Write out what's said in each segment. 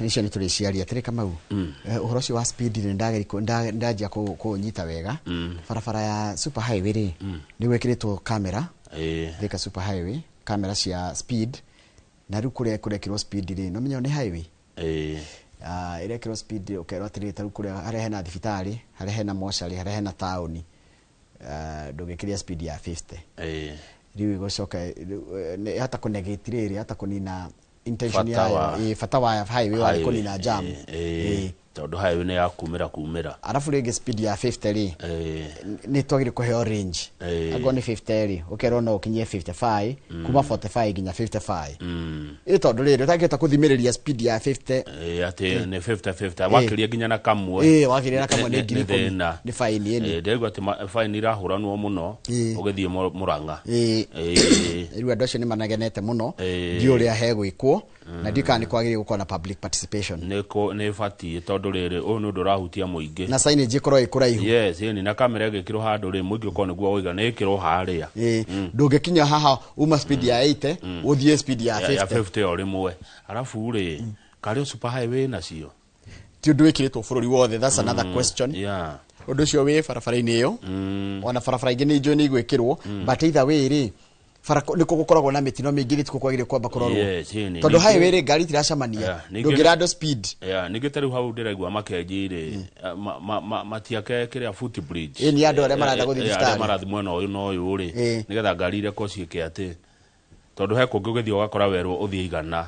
Icio nĩ tũrĩciaria atĩrĩ, Kamau. Ũhoro ũcio wa speed nĩ ndanjia kũũnyita wega. Barabara ya super highway rĩ, nĩ gwĩkĩrĩtwo kamera. Thika super highway, kamera cia speed, na rĩu kũrĩa kũrekĩrwo speed rĩ, no menya nĩ highway. Ah, ĩrekĩrwo speed, ũkerwo atĩrĩrĩ, ta rĩu kũrĩa harĩa hena thibitarĩ, harĩa hena mocarĩ, harĩa hena taũni, ndũngĩkĩria speed ya 50. Rĩu ĩgũcoka rĩu, ĩhota kũnegate rĩrĩ, ĩhota kũnina intention Bata yayo. Bata wa highway warĩ kũnina jam. Tondũ highway nĩ ya kumĩra kumĩra. Arabu rĩngĩ speed ya 50 rĩ, nĩ twagĩrĩire kũheo range. Angorwo nĩ 50 rĩ, ũkerwo no ũkinyie 55, kuma 45 nginya 55. Ĩ tondũ rĩrĩ, ũtangĩhota kũthimĩrĩria speed ya 50. Atĩ nĩ 50 50, wakĩria nginya na kamwe. Wakĩria na kamwe nĩ 10,000. Thĩna. Nĩ fine ĩni. Ndĩraigua atĩ fine irahũranwo mũno ũgĩthiĩ Mũrang'a. Rĩu andũ acio nĩ managenete mũno. Ndiũ ũrĩa hegwĩkwo, na ndiũ kana nĩ kwagĩrĩire gũkorwo na public participation. Nĩ ĩbatiĩ, tondũ rĩrĩ, ũyũ nĩ ũndũ ũrahutia mũingĩ. Na signage ĩkorwo ĩ kũraihu. Yes, ĩni, na kamera ĩgĩkĩrwo handũ rĩ, mũingĩ ũkorwo nĩguo woiga nĩ ĩkĩrwo harĩa. Ndũngĩkinya haha uma speed ya 80 ũthiĩ speed ya ya 50. 50 o rĩmwe. Arabu rĩ, karĩ super highway nacio? Ti ũndũ wĩkĩrĩtwo bũrũri wothe, that's another question. Ũndũ ũcio wĩ barabara-inĩ ĩyo, ona barabara ingĩ nĩ njũĩ nĩ igwĩkĩrwo, but either way rĩ, bara nĩkuo gũkoragwo na mĩtino mĩingĩ, nĩtikuo kwagĩrĩire kwamba kũrorwo. Yes, ĩni. Tondũ highway rĩ, ngari itiracemania. Ndũngĩra andũ speed. Yeah, ningĩ ta rĩu hau ndĩraigua Makenji rĩ, matiake kĩrĩa foot bridge. Ĩ, nĩ andũ arĩa marenda gũthiĩ Arĩa thibitarĩ. marathiĩ mwena ũyũ na ũyũ rĩ, nĩgetha ngari irekwo ciĩke atĩ, tondũ he kũngĩ ũgĩthiĩ ũgakora werwo ũthiĩ 100,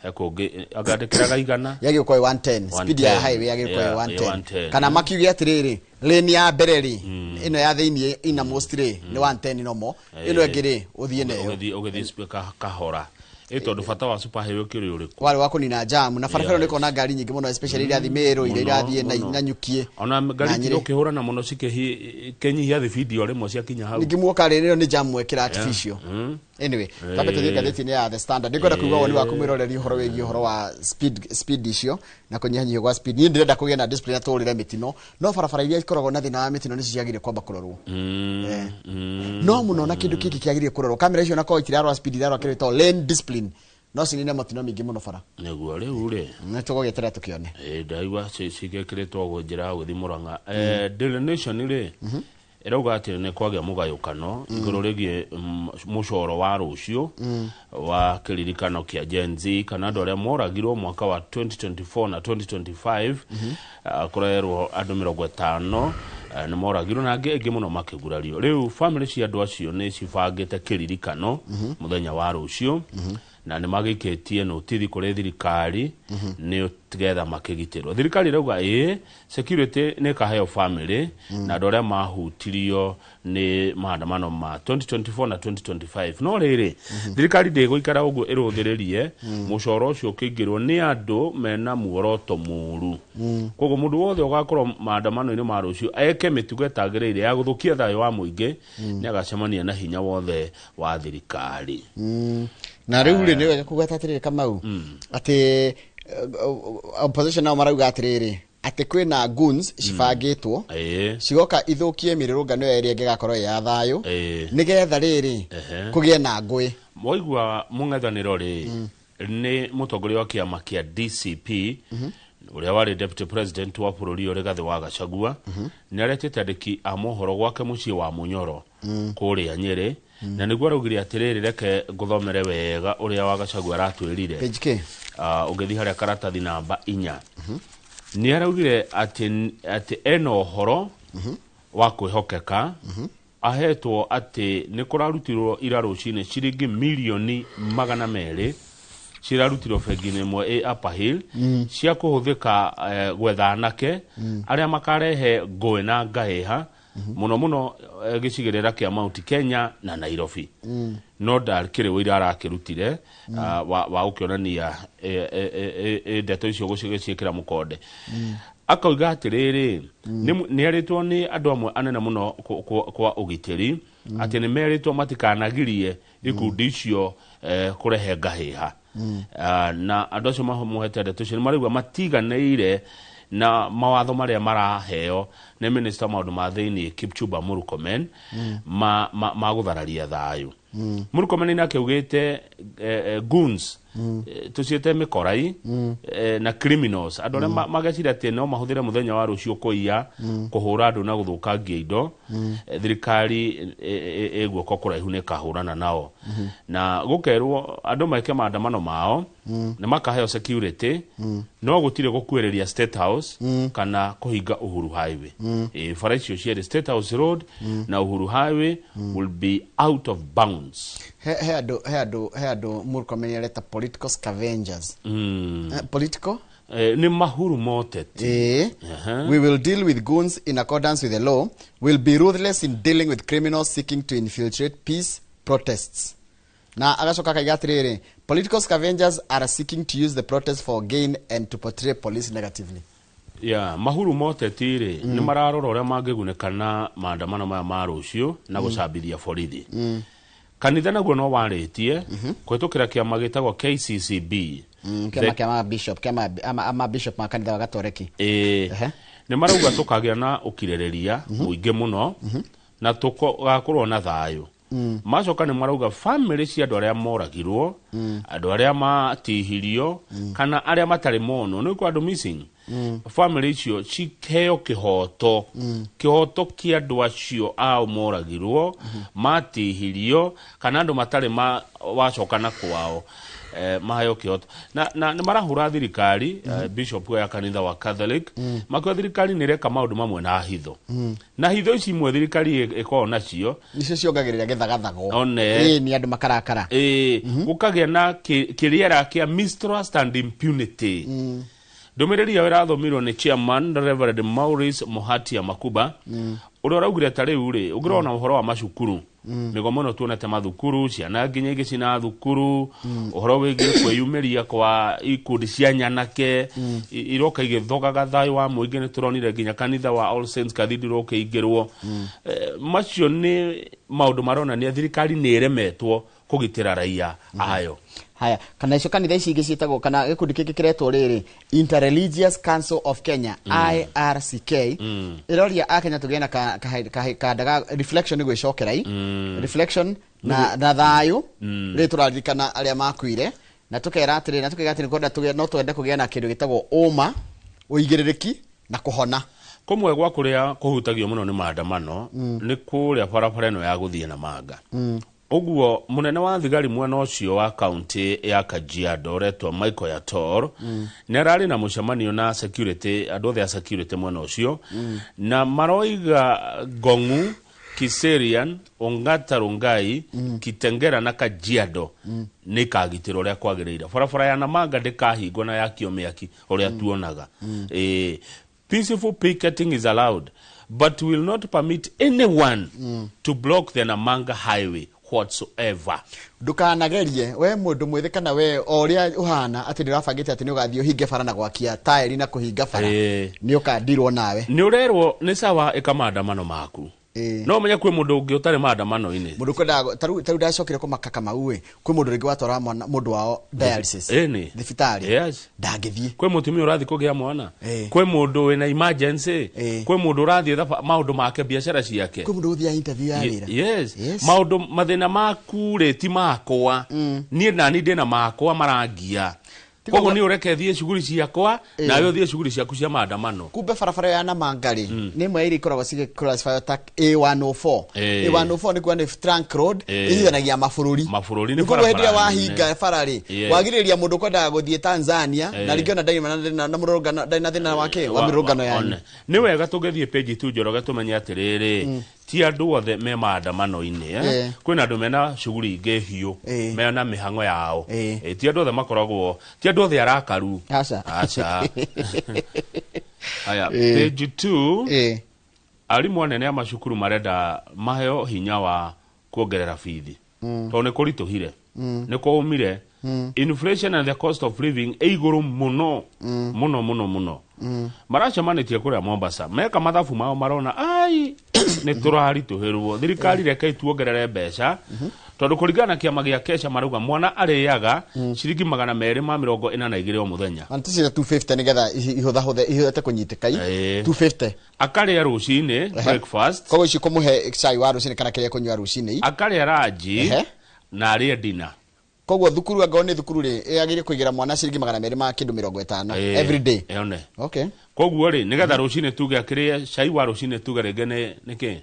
he kũngĩ anga ndĩkĩraga 100. Yagĩrĩirwo gũkorwo ĩ 110 speed ya 110. highway, yagĩrĩirwo gũkorwo ĩ 110. 110. Kana makiuge atĩrĩrĩ, lane ya mbere rĩ, ĩno ya thĩiniĩ innermost rĩ, nĩ 110 nomo, ĩno ĩngĩ rĩ, ũthiĩ nayo. Ũgĩthiĩ speed kahora, ĩ tondũ bata wa super highway ũkĩrĩ ũrĩkũ? Warĩ wa kũnina jam, na barabara ĩyo nĩ ĩkoragwo na ngari nyingĩ mũno, especially irathiĩ Meru, iria irathiĩ na Nanyuki. Ona ngari na Nyĩrĩ. ũkĩhũrana mũno cikĩnyihia thibindi o rĩmwe ciakinya hau. Ningĩ muoka rĩ, ĩyo nĩ jam mwekĩra artificial. Anyway, twambe tũthiĩ ngathĩti-inĩ ya The Standard. Nĩngwenda kũigua woni waku, mwĩroreri, ũhoro wĩgiĩ ũhoro wa speed icio na kũnyihanyihio gwa speed. Niĩ ndĩrenda kũgĩe na discipline na tũrĩre mĩtino, no barabara iria ikoragwo na thĩna wa mĩtino nĩcio ciagĩrĩire kwamba kũrorwo. No mũno na kĩndũ kĩngĩ kĩagĩrĩire kũrorwo, kamera icio nakorwo itirarora speed, irarora kĩndũ gĩtagwo lane discipline, no cinine mĩtino mĩingĩ mũno bara. Nĩguo rĩu rĩ. Nĩ tũgũgĩeterera tũkĩone. Ndaigua cigĩkĩrĩtwo ũguo njĩra ya gũthiĩ Mũrang'a. Daily Nation rĩ, ĩrauga atĩ nĩ kwagĩa mũgayũkano igũrũ rĩgiĩ mũcoro wa rũciũ wa kĩririkano kĩa Gen Z, kana andũ arĩa moragirwo mwaka wa 2024 na 2025. Kũrerwo andũ 50 nĩ moragirwo na angĩ aingĩ mũno makĩgurario. Rĩu famĩlĩ cia andũ acio nĩ cibangĩte kĩririkano mũthenya wa rũciũ, na nĩ magĩikĩtie notithi kũrĩ thirikari nĩ getha makĩgitĩrwo. Thirikari ĩrauga ĩĩ, security nĩ ĩkaheo famĩlĩ na andũ arĩa mahutirio nĩ maandamano ma 2024 na 2025, no rĩrĩ, thirikari ndĩgũikara ũguo ĩrũthĩrĩrie mũcoro ũcio ũkĩingĩrwo nĩ andũ mena muoroto mũru. Koguo mũndũ wothe ũgakorwo maandamano-inĩ ma rũciũ eke mĩtugo ĩtagĩrĩire ya gũthũkia thayũ wa mũingĩ nĩ agacemania na hinya wothe wa thirikari. Na rĩu rĩ, nĩ wega kũgweta atĩrĩrĩ, Kamau, atĩ opposition nao marauga atĩrĩrĩ, atĩ kwĩna goons cibangĩtwo cigoka ithũkie mĩrũrũngano ĩyo ĩrĩa ĩngĩgakorwo ĩ ya thayũ, nĩgetha rĩrĩ kũgĩe na ngũĩ. Mwaigua mũng'ethanĩro rĩ, nĩ mũtongoria wa kĩama kĩa DCP, ũrĩa warĩ deputy president wa bũrũri ũyũ, Rigathĩ wa Gachagua, nĩ aretĩte andĩki a mohoro gwake mũciĩ wa Munyoro kũrĩa Nyĩrĩ, na nĩguo araugire atĩrĩrĩ, reke ngũthomere wega ũrĩa wa Gachagua aratwĩrire. Page K. Ũngĩthiĩ harĩa karatathi namba 4, nĩ araugire atĩ ena ũhoro wa kwĩhokeka ahetwo atĩ nĩ kũrarutirwo ira rũcinĩ ciringi mirioni 200 cirarutirwo bengi-inĩ ĩmwe ĩ Upper Hill cia kũhũthĩka gwetha anake arĩa makarehe ngũĩ na ngahĩha mũno mũno gĩcigĩrĩra kĩa Mount Kenya na Nairobi. No ndakĩrĩ ũira arakĩrutire wa gũkĩonania ndeto icio gũciĩkĩra mũkonde. Akauga atĩrĩrĩ, nĩ erĩtwo nĩ andũ amwe anene mũno kwa ũgitĩri atĩ nĩ merĩtwo matikanagirie ikundi icio kũrehe ngahĩha. Na andũ acio mamũhete ndeto icio nĩ maraigua matiganĩire na mawatho marĩa maraheo nĩ minista wa maũndũ ma thĩiniĩ Kipchumba Murkomen ma gũthararia thayũ. Murkomen nake augĩte goons. Tuciĩte mĩkorai na criminals, andũ arĩa mageciria atĩ no mahũthĩre mũthenya wa rũciũ kũiya, kũhũra andũ na gũthũkangia indo. Thirikari ĩ guoko kũraihu nĩ ĩkahũrana nao, na gũkerwo andũ meke maandamano mao nĩ makaheo security, no gũtirĩ gũkuĩrĩria State House kana kũhinga Uhuru Highway. Bara icio cierĩ, State House Road na Uhuru Highway, will be out of bounds. He andũ Murkomen areta political scavengers. Political Nĩ mahuru moteti. We will deal with goons in accordance with the law. Will be ruthless in dealing with criminals seeking to infiltrate peace protests. Na agacoka akaiga atĩrĩrĩ, political scavengers are seeking to use the protest for gain and to portray police negatively. Ya mahuru moteti rĩ, nĩ mararora ũrĩa mangĩgunĩka na maandamano maya ma rũciũ na gũcambithia borithi. Kanitha naguo no warĩtie kũhĩtũkĩra kĩama gĩtagwo KCCB. Kĩama kĩa ma bishop, kĩama ama bishop ma kanitha wa Gatoreki. Nĩ marauga tũkagĩa na ũkirĩrĩria mũingĩ mũno na tũgakorwo na thayũ. Macoka nĩ marauga famĩlĩ cia andũ arĩa moragirwo, andũ arĩa matihirio, kana arĩa matarĩ monwo, nĩ kwa andũ missing, famĩlĩ icio cikeo kĩhoto, kĩhoto kĩa andũ acio ao moragirwo, matihirio, kana andũ matarĩ wacoka na kwao, maheo kĩhoto. Na nĩ marahũra thirikari, bishop ya kanitha wa Catholic makiuga thirikari nĩ ĩreka maũndũ mamwe na hitho, na hitho ici imwe thirikari ĩkoragwo nacio nicio ciongagĩrĩra gĩthagathago. One. Ĩĩ, nĩ andũ makarakara. Ĩ, gũkagĩa na kĩrĩera kĩa mistrust and impunity. Ndũmĩrĩri ĩyo ĩrathomirwo nĩ chairman Reverend Maurice Muhatia Makuba, ũrĩa ũraugire ta rĩu rĩ, ũngĩrona ũhoro wa macukuru, mĩgomo ĩno tuonete mathukuru, ciana nginya ingĩ cina thukuru, ũhoro wĩgiĩ kwĩyumĩria kwa ikundi cia nyanake iroka igĩthogaga thayũ wa mũingĩ, nĩ tũronire nginya kanitha wa All Saints Cathedral ũkĩingĩrwo. Macio nĩ maũndũ maronania thirikari nĩ ĩremetwo kũgitĩra raia ayo. Haya, kana icio kanitha ici ingĩ ciĩtagwo, kana gĩkundi kĩngĩ kĩretwo rĩrĩ Interreligious Council of Kenya, IRCK, ĩroria akenya tũgĩe na kanda ga reflection, nĩ gwĩcokera reflection na thayũ rĩrĩ tũraririkana arĩa makuire, na tũkera atĩrĩ, na tũkaiga atĩrĩ kwenda no twende kũgĩa na kĩndũ gĩtagwo ũma, ũigĩrĩrĩki na kũhona. Kũmwe gwa kũrĩa kũhutagio mũno nĩ maandamano nĩ kũrĩa barabara ĩno ya gũthiĩ na manga ũguo. Mũnene wa thigari mwena ũcio wa kaunti ya Kajiado ũretwo Michael Yator nĩ ararĩ na mũcemanio na security, andũ othe a security mwena ũcio, na maroiga Ngongu, Kiserian, Ongata Rongai, Kitengera na Kajiado nĩ ikagitĩrwo ũrĩa kwagĩrĩire. Barabara ya Namanga ndĩkahingwo na yakio mĩaki ũrĩa tuonaga. Peaceful picketing is allowed, but will not permit anyone to block the Namanga highway whatsoever. Ndukanagerie we mũndũ mwĩthĩ kana we o ũrĩa ũhana atĩ nĩ ũrabangĩte atĩ nĩ ũgathiĩ ũhinge bara na gwakia taĩri na kũhinga bara, nĩ ũkandirwo nawe. Nĩ ũrerwo nĩ sawa ĩka maandamano maku, no ũmenye kwĩ mũndũ ũngĩ ũtarĩ maandamano-inĩ. Mũndũ kwendaga tarĩu ndacokire kũmaka Kamau ĩ, kwĩ mũndũ rĩngĩ watwara mwana mũndũ wao dialysis Ĩni. thibitarĩ, ndangĩthiĩ. Kwĩ mũtumia ũrathiĩ kũgĩa mwana, kwĩ mũndũ wĩna emergency, kwĩ mũndũ ũrathiĩ maũndũ make, biacara ciake. Kwĩ mũndũ ũthiaga interview ya wĩra. Yes. Maũndũ mathĩna maku rĩ ti makwa, niĩ nani ndĩna makwa marangia. Koguo nĩ ũreke thiĩ cuguri ciakwa, nawe ũthiĩ cuguri ciaku cia maandamano. Kumbe barabara ya Namanga rĩ, nĩ ĩmwe ya iria ikoragwo cigĩ ta A104. A104 nĩ kuga nĩ trunk road, ĩnyitithanagia mabũrũri. Mabũrũri nĩ Nĩ koguo hĩndĩ ĩrĩa barabara wahinga nene. bara rĩ, wagirĩrĩria mũndũ kwendaga gũthiĩ Tanzania, na rĩngĩ ona ndarĩ na mũrũrũngano, ndarĩ na thĩna wake wa mĩrũrũngano yanyu. One. Nĩ wega tũngĩthiĩ page tu Njoroge tũmenye atĩrĩrĩ, ti andũ othe me maandamano-inĩ, eh? Kwĩna andũ mena cuguri ingĩ hiũ, mena mĩhang'o yao. Ti andũ othe makoragwo, ti andũ othe arakaru. Aca. Aca. Haya, page 2. Arimũ anene a macukuru marenda maheo hinya wa kuongerera bithi tondũ nĩ kũritũhire, nĩ kũũmire. Inflation and the cost of living ĩ igũrũ mũno mũno mũno mũno. Maracemanĩtie kũrĩa Mombasa, meka mathabu mao marona ai nĩ tũraritũhĩrwo. Thirikari reke tuongerere mbeca, tondũ kũringana na kĩama gĩa Kesha marauga mwana arĩaga ciringi 242 o mũthenya. Na tũciĩte 250 nĩgetha ihũthahũthe ihote kũnyitĩka i. 250. Akarĩa rũcinĩ breakfast. Koguo ici kũmũhe cai wa rũcinĩ kana kĩrĩa kũnyua rũcinĩ i. Akarĩa ranji na arĩe dinner. Koguo thukuru angorwo nĩ thukuru rĩ, ĩagĩrĩire kũigĩra mwana ciringi 250 every day. One. Okay. Koguo rĩ, nĩgetha rũcinĩ tuge akĩrĩe cai wa rũcinĩ, tuge rĩngĩ nĩ kĩ?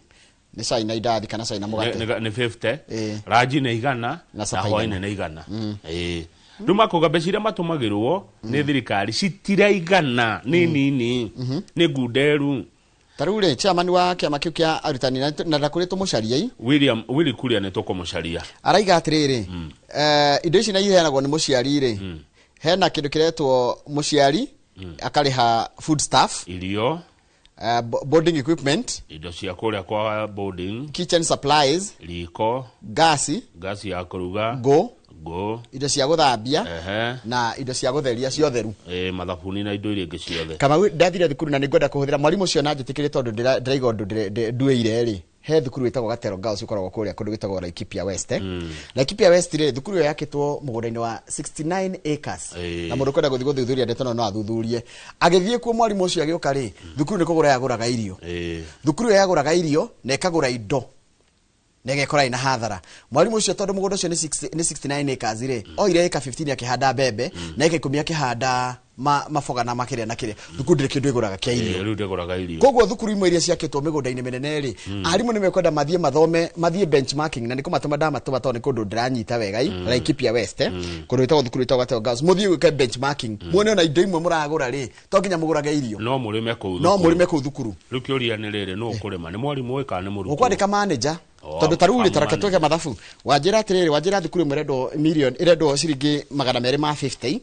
Nĩ cai na indathi kana cai na mũgate. Nĩ 50. Ĩĩ. Ranji nĩ 100. Na na supper hwainĩ nĩ 100. Ĩĩ, rĩu makauga mbeca iria matũmagĩrwo nĩ thirikari citiraigana, nĩ nini, nĩ ngunderu. Ta rĩu rĩ, chairman wa kĩama kĩu kĩa arutani na ndakũrĩ tũmũcariei. William Willy Kuria, nĩ tũkũmũcaria. Araiga atĩrĩrĩ, indo ici na iheanagwo nĩ mũciari rĩ, hena kĩndũ kĩretwo mũciari akarĩha food stuff, irio, boarding equipment, indo cia kũrĩa kwa boarding, kitchen supplies, riko, gasi, ngasi ya kũruga, ngũ, ngũ, indo cia gũthambia na indo cia gũtheria ciotheru. Ĩ, mathabuni na indo iria ingĩ ciothe. Kamau, ndathire thukuru na nĩngwenda kũhũthĩra mwarimũ ũcio na njĩtĩkĩre tondũ ndĩraiga ũndũ nduĩire rĩ, he thukuru ĩtagwo Gatero Girls ĩkoragwo kũrĩa kũndũ gwĩtagwo Laikipia West, eh. Laikipia West rĩ, thukuru ĩyo yakĩtwo mũgũnda-inĩ wa 69 acres. Na mũndũ kwenda gũthiĩ gũthuthuria ndeto no athuthurie. Agĩthiĩ kuo mwarimũ ũcio agĩũka rĩ, thukuru nĩ kũgũra yagũraga irio. Thukuru ĩyo yagũraga irio na ĩkagũra indo na ĩgekora ĩna hathara. Mwarimũ ũcio, tondũ mũgũnda ũcio nĩ 60 nĩ 69 acres rĩ, oire ĩka 15 akĩhanda mbembe na ĩka 10 akĩhanda maboga na makĩrĩa na kĩrĩa. Thukuru ndĩrĩ kĩndũ ĩgũraga kĩa irio. Rĩu ndĩgũraga irio. Koguo thukuru imwe iria ciakĩtwo mĩgũnda-inĩ mĩnene rĩ, arimũ nĩ mekwenda mathiĩ mathome, mathiĩ benchmarking, na nĩ kũmatũma ndamatũma tondũ nĩ kũndũ ndĩranyita wega i Laikipia West, kũndũ gwĩtagwo thukuru ĩtagwo Gateo Girls, mũthiĩ gwĩka benchmarking muone ona indo imwe mũragũra rĩ, to nginya mũgũrage irio. No mũrĩme kũu No thukuru. mũrĩme kũu thukuru. Rĩu kĩũria nĩ rĩrĩ, nũ ũkũrĩma, nĩ mwarimũ ĩ kana nĩ mũrutwo? Ũkwandĩka manager. Oh, Tondũ ta rĩu rĩ, farm tareke manager. twĩke mathabu. Wanjĩra atĩrĩrĩ, wanjĩra thukuru ĩmwe ĩrendwo million, ĩrendwo ciringi 250.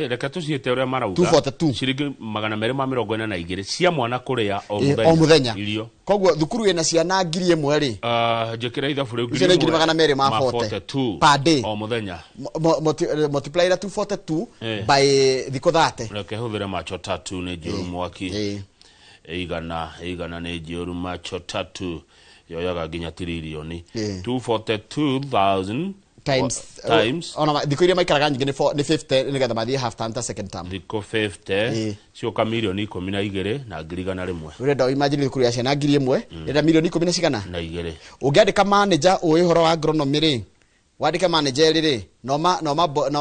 Reke tũciĩte ũrĩa marauga. 242. Ciringi 242 cia mwana kũrĩa o mũthenya. O mũthenya. Irio. Koguo thukuru ĩna ciana 1,000 rĩ, Ah, njĩkĩra ithabu rĩu. Icio nĩ 240,000 42 per day. O mũthenya. Multiply na 242 by thikũ 30. Reke hũthĩre macho tatu, nĩ njũru mwaki. 100 nĩ njũru, macho tatu yoyaga nginya tiririoni. 242,000 times times ona thikũ iria maikaraga nyingĩ nĩ nĩ 50 nĩgetha mathiĩ half term ta second term. Thikũ 50 cioka 12,100,000. Ũrenda imagine thukuru ya ciana 1,000 ĩrenda mirioni ikũmi na cigana? Na igĩrĩ. Ũngĩandĩka manager ũĩ ũhoro wa agronomy rĩ, wandĩke manager rĩ, no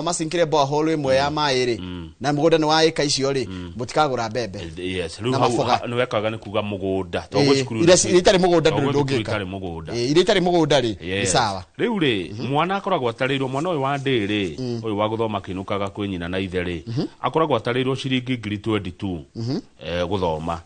macinkĩre borehole ĩmwe ya maĩ rĩ, na mũgũnda nĩ wa ĩka icio rĩ, mũtikagũra mbembe. Yes, rĩu Na hau maboga. nĩ wekaga nĩ kuga mũgũnda toguo cukuru Iria itarĩ mũgũnda toguo ndũrĩ thukuru ndũngĩka. itarĩ mũgũnda. Iria itarĩ mũgũnda rĩ, nĩ sawa. Rĩu rĩ, mwana akoragwo atarĩirwo, mwana ũyũ wa ndĩ rĩ, ũyũ wa gũthoma kĩinũkaga kwĩ nyina na ithe rĩ, akoragwo atarĩirwo ciringi 22,000 gũthoma.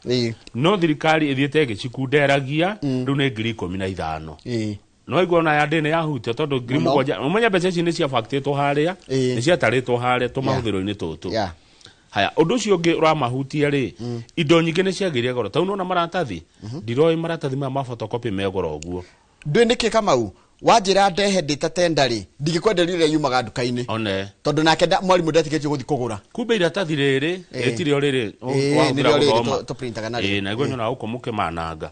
No thirikari ĩthiĩte ĩgĩcikunderagia, rĩu nĩ 15,000. No igua ona ya ndĩ nĩ yahutia tondũ ngiri Mũno. mũgwanja, ũmenye mbeca ici nĩ ciabactĩtwo harĩa, nĩ ciatarĩtwo harĩa tũmahũthĩro-inĩ tũtũ. Haya, ũndũ ũcio ũngĩ ũramahutia rĩ, indo nyingĩ nĩ ciagĩire goro. Ta nona maratathi, ndiroĩ maratathi maya ma photocopy me goro ũguo. Ndũĩ nĩkĩ, Kamau? Wanjĩra ndehe ndĩ ta tenda rĩ, ndingĩkwenderia ũrĩa yumaga nduka-inĩ. One. Tondũ nake mwarimũ ndetĩkĩtio gũthiĩ kũgũra. Kumbe iratathi rĩrĩ rĩtirĩ o rĩrĩ wahũthĩra Nĩrĩo rĩrĩ gũthoma. tũprintaga narĩo. Ĩĩ, na nĩguo nyonaga gũkũ mũkĩmananga.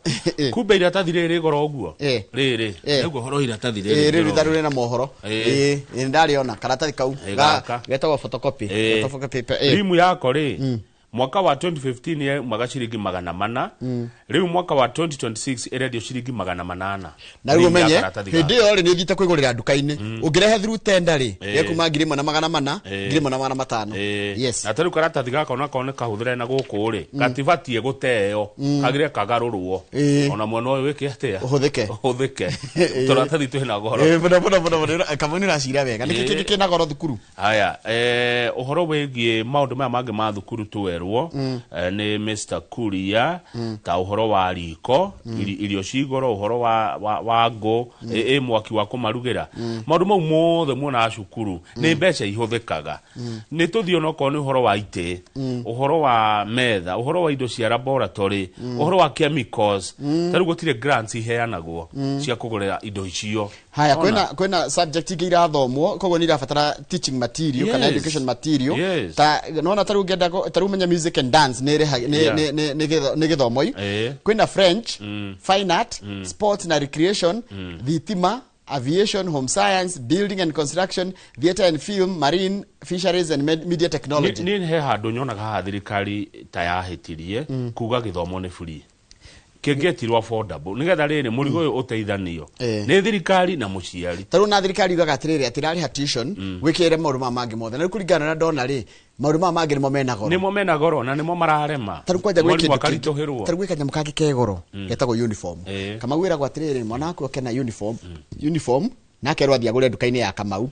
Kumbe iratathi rĩrĩ goro ũguo. Rĩrĩ nĩguo ũhoro wa iratathi rĩrĩ Rĩu ndĩrona. rĩu rĩna mohoro. Ĩĩ, ndarĩona karatathi kau. Gaka. Getagwo photocopy. Photocopy paper. Rimu yako rĩ, mwaka wa 2015 yaumaga ciringi 400, rĩu mwaka wa 2026 ĩrendio ciringi 800. Na rĩu Rimu ya ũmenye karatathi hĩndĩ gaka. ĩyo rĩ, nĩ ũthiĩte kwĩgũrĩra nduka-inĩ, ũngĩrehe through tender rĩ, gĩkuma 1,400, 1,500. Yes. Na tarĩu karatathi gaka onako nĩ kahũthĩre na gũkũ rĩ, katibatiĩ gũteo, kagĩre kagarũrwo. Ona mwena ũyũ wĩke atĩa? Ũhũthĩke. Ũhũthĩke. Tũratathi twĩna goro. Mũno mũno mũno mũno, Kamau, nĩ ũracira wega. Nĩkĩ kĩngĩ kĩna goro thukuru? Haya, ũhoro wĩgiĩ maũndũ maya mangĩ ma thukuru twerwo nĩ Mr Kuria, ta ũhoro wa riko, irio cigoro, ũhoro wa ngũ, ĩ mwaki wa kũmarugĩra, maũndũ mau mothe muonaga cukuru nĩ mbeca ihũthĩkaga. Nĩ tũthiĩ onokorwo nĩ ũhoro wa itĩ, ũhoro wa metha, ũhoro wa indo cia laboratory, ũhoro wa chemicals. Ta rĩu gũtirĩ grants iheanagwo cia kũgũrĩra indo icio. Haya. Ona. Kwĩna subject ingĩ irathomwo, koguo nĩ irabatara teaching material kana education material. Ta nona ta rĩu ngĩenda ta rĩu menya music and dance nĩ ĩrĩha nĩ gĩthomo i. Kwĩna French, fine art, sports na recreation, thitima, aviation, home science, building and construction, theatre and film, marine fisheries and media technology. Niĩ he handũ nyonaga haha thirikari ta yahĩtirie kuga gĩthomo nĩ free. Kĩngĩetirwo affordable nĩgetha rĩrĩ mũrigo ũyũ ũteithanio nĩ thirikari na mũciari. Tarĩu na thirikari yugaga atĩrĩrĩ, atĩ ĩrarĩha tuition wĩkĩrĩre maũndũ maya mangĩ mothe, na rĩu kũringana na ndona rĩ, maũndũ maya mangĩ nĩmo mena goro. Nĩmo mena goro na nĩmo mararema. Tarĩu kwanja gwĩ Mwarimũ kĩndũ akaritũhĩrwo. Tarĩu gwĩ kanyamũ kangĩ ke goro getagwo uniform. Kamau wĩragwo atĩrĩrĩ, mwana waku oke na uniform na akerwo athiĩ agũre nduka-inĩ ya Kamau.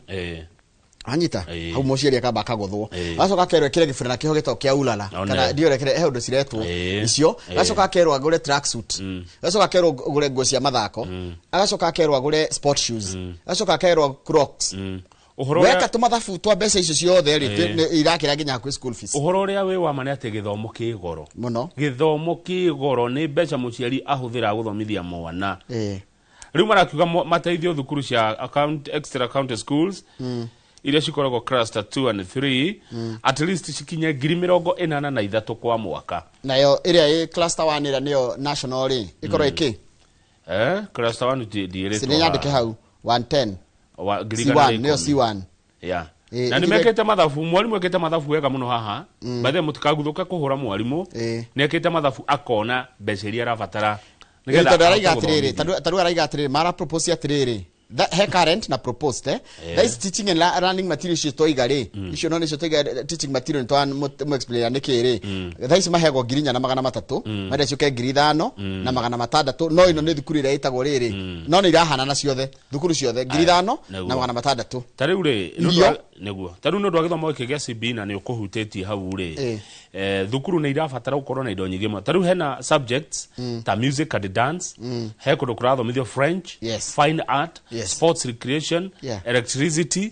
Anyita hau mũciari akamba akagũthwo, agacoka akerwo ekĩre gĩburana kĩho gĩtagwo kĩa ulala kana ndiũĩ ũrĩa he ũndũ ciretwo icio, agacoka akerwo agũre tracksuit, agacoka akerwo agũre nguo cia mathako, agacoka akerwo agũre sport shoes, agacoka akerwo crocs. Ũhoro Weka ũrĩa tũmathabu twa mbeca icio ciothe rĩ, irakĩra nginya hakuhĩ school fees. Ũhoro ũrĩa wĩ wa ma nĩ atĩ gĩthomo kĩ goro Mũno. Gĩthomo kĩ goro, nĩ mbeca mũciari ahũthĩra gũthomithia mwana. Rĩu marakiuga mateithio thukuru cia account, extra county schools iria cikoragwo cluster 2 and 3, at least cikinye 83,000 kwa mwaka. Nayo ĩrĩa ĩ cluster 1, ĩrĩa nĩyo national rĩ, ĩkorwo ĩkĩ? Cluster 1 ndiĩrĩtwo. Nĩ nyandĩke hau 110. Ngiri C1 igana rĩa nĩyo ikũmi. C1. Yeah. Na nĩ mekĩte mathabu, mwarimũ ekĩte mathabu wega mũno haha. By the way, mũtikaguthũke kũhũra mwarimũ. Nĩ ekĩte mathabu akona mbeca iria arabatara nĩgetha Tondũ araiga ahote atĩrĩrĩ, gũthomithia. Tarĩu araiga atĩrĩrĩ, mara propose atĩrĩrĩ, he current na proposed, that is teaching and learning material icio twaiga rĩ, icio no nĩcio twaiga, teaching material nĩ twa explain nĩkĩ rĩ. Thaa ici maheagwo 4,300, marĩa ciũke 5,600, no ĩno nĩ thukuru ĩrĩa ĩtagwo rĩrĩ, no nĩ irahanana ciothe, thukuru ciothe 5,600. Ta rĩu rĩ, nĩ ũndũ Irio. Nĩguo ta rĩu nĩ ũndũ wa gĩthomo gĩkĩ gĩa CBE na nĩ ũkũhutĩtie hau rĩ, thukuru nĩ irabatara gũkorwo na indo nyingĩ mũno. Ta rĩu hena subjects ta music and dance, he kũndũ kũrathomithio French, fine art, sports recreation, electricity,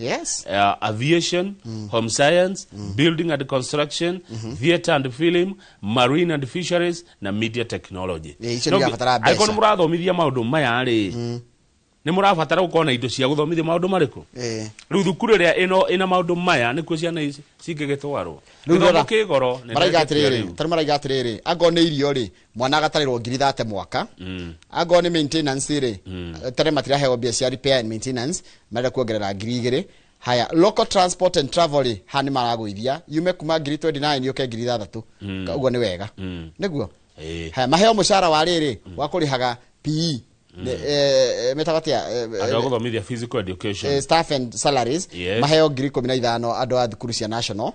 aviation, home science, building and construction, theatre and film, marine and fisheries na media technology. Icio nĩ irabatara mbeca. Angĩkorwo nĩ mũrathomithia maũndũ maya rĩ, nĩ mũrabatara gũkorwo na indo cia gũthomithia maũndũ marĩkũ. Rĩu thukuru ĩrĩa ĩno ĩna maũndũ maya nĩkuo ciana ici cingĩgĩtwarwo. Rĩu Gĩthomo rora, kĩ goro nĩ maraiga ndetĩkia atĩrĩrĩ, rĩu. tarĩu maraiga atĩrĩrĩ, angorwo nĩ irio rĩ, mwana agatarĩrwo 30,000 mwaka. Angorwo nĩ maintenance rĩ, tene matiraheo mbia cia repair and maintenance, marenda kuongerera 2,000. Haya, local transport and travel rĩ, haha nĩ maragũithia yume kuma 29,000 yũke 6,000. Ũguo nĩ wega nĩguo. Haya, maheo mũcara wa rĩrĩ wa kũrĩhaga PE. Metaga atĩa? Andũ a gũthomithia physical education. Staff and salaries. Maheo 15,000 andũ a thukuru cia national.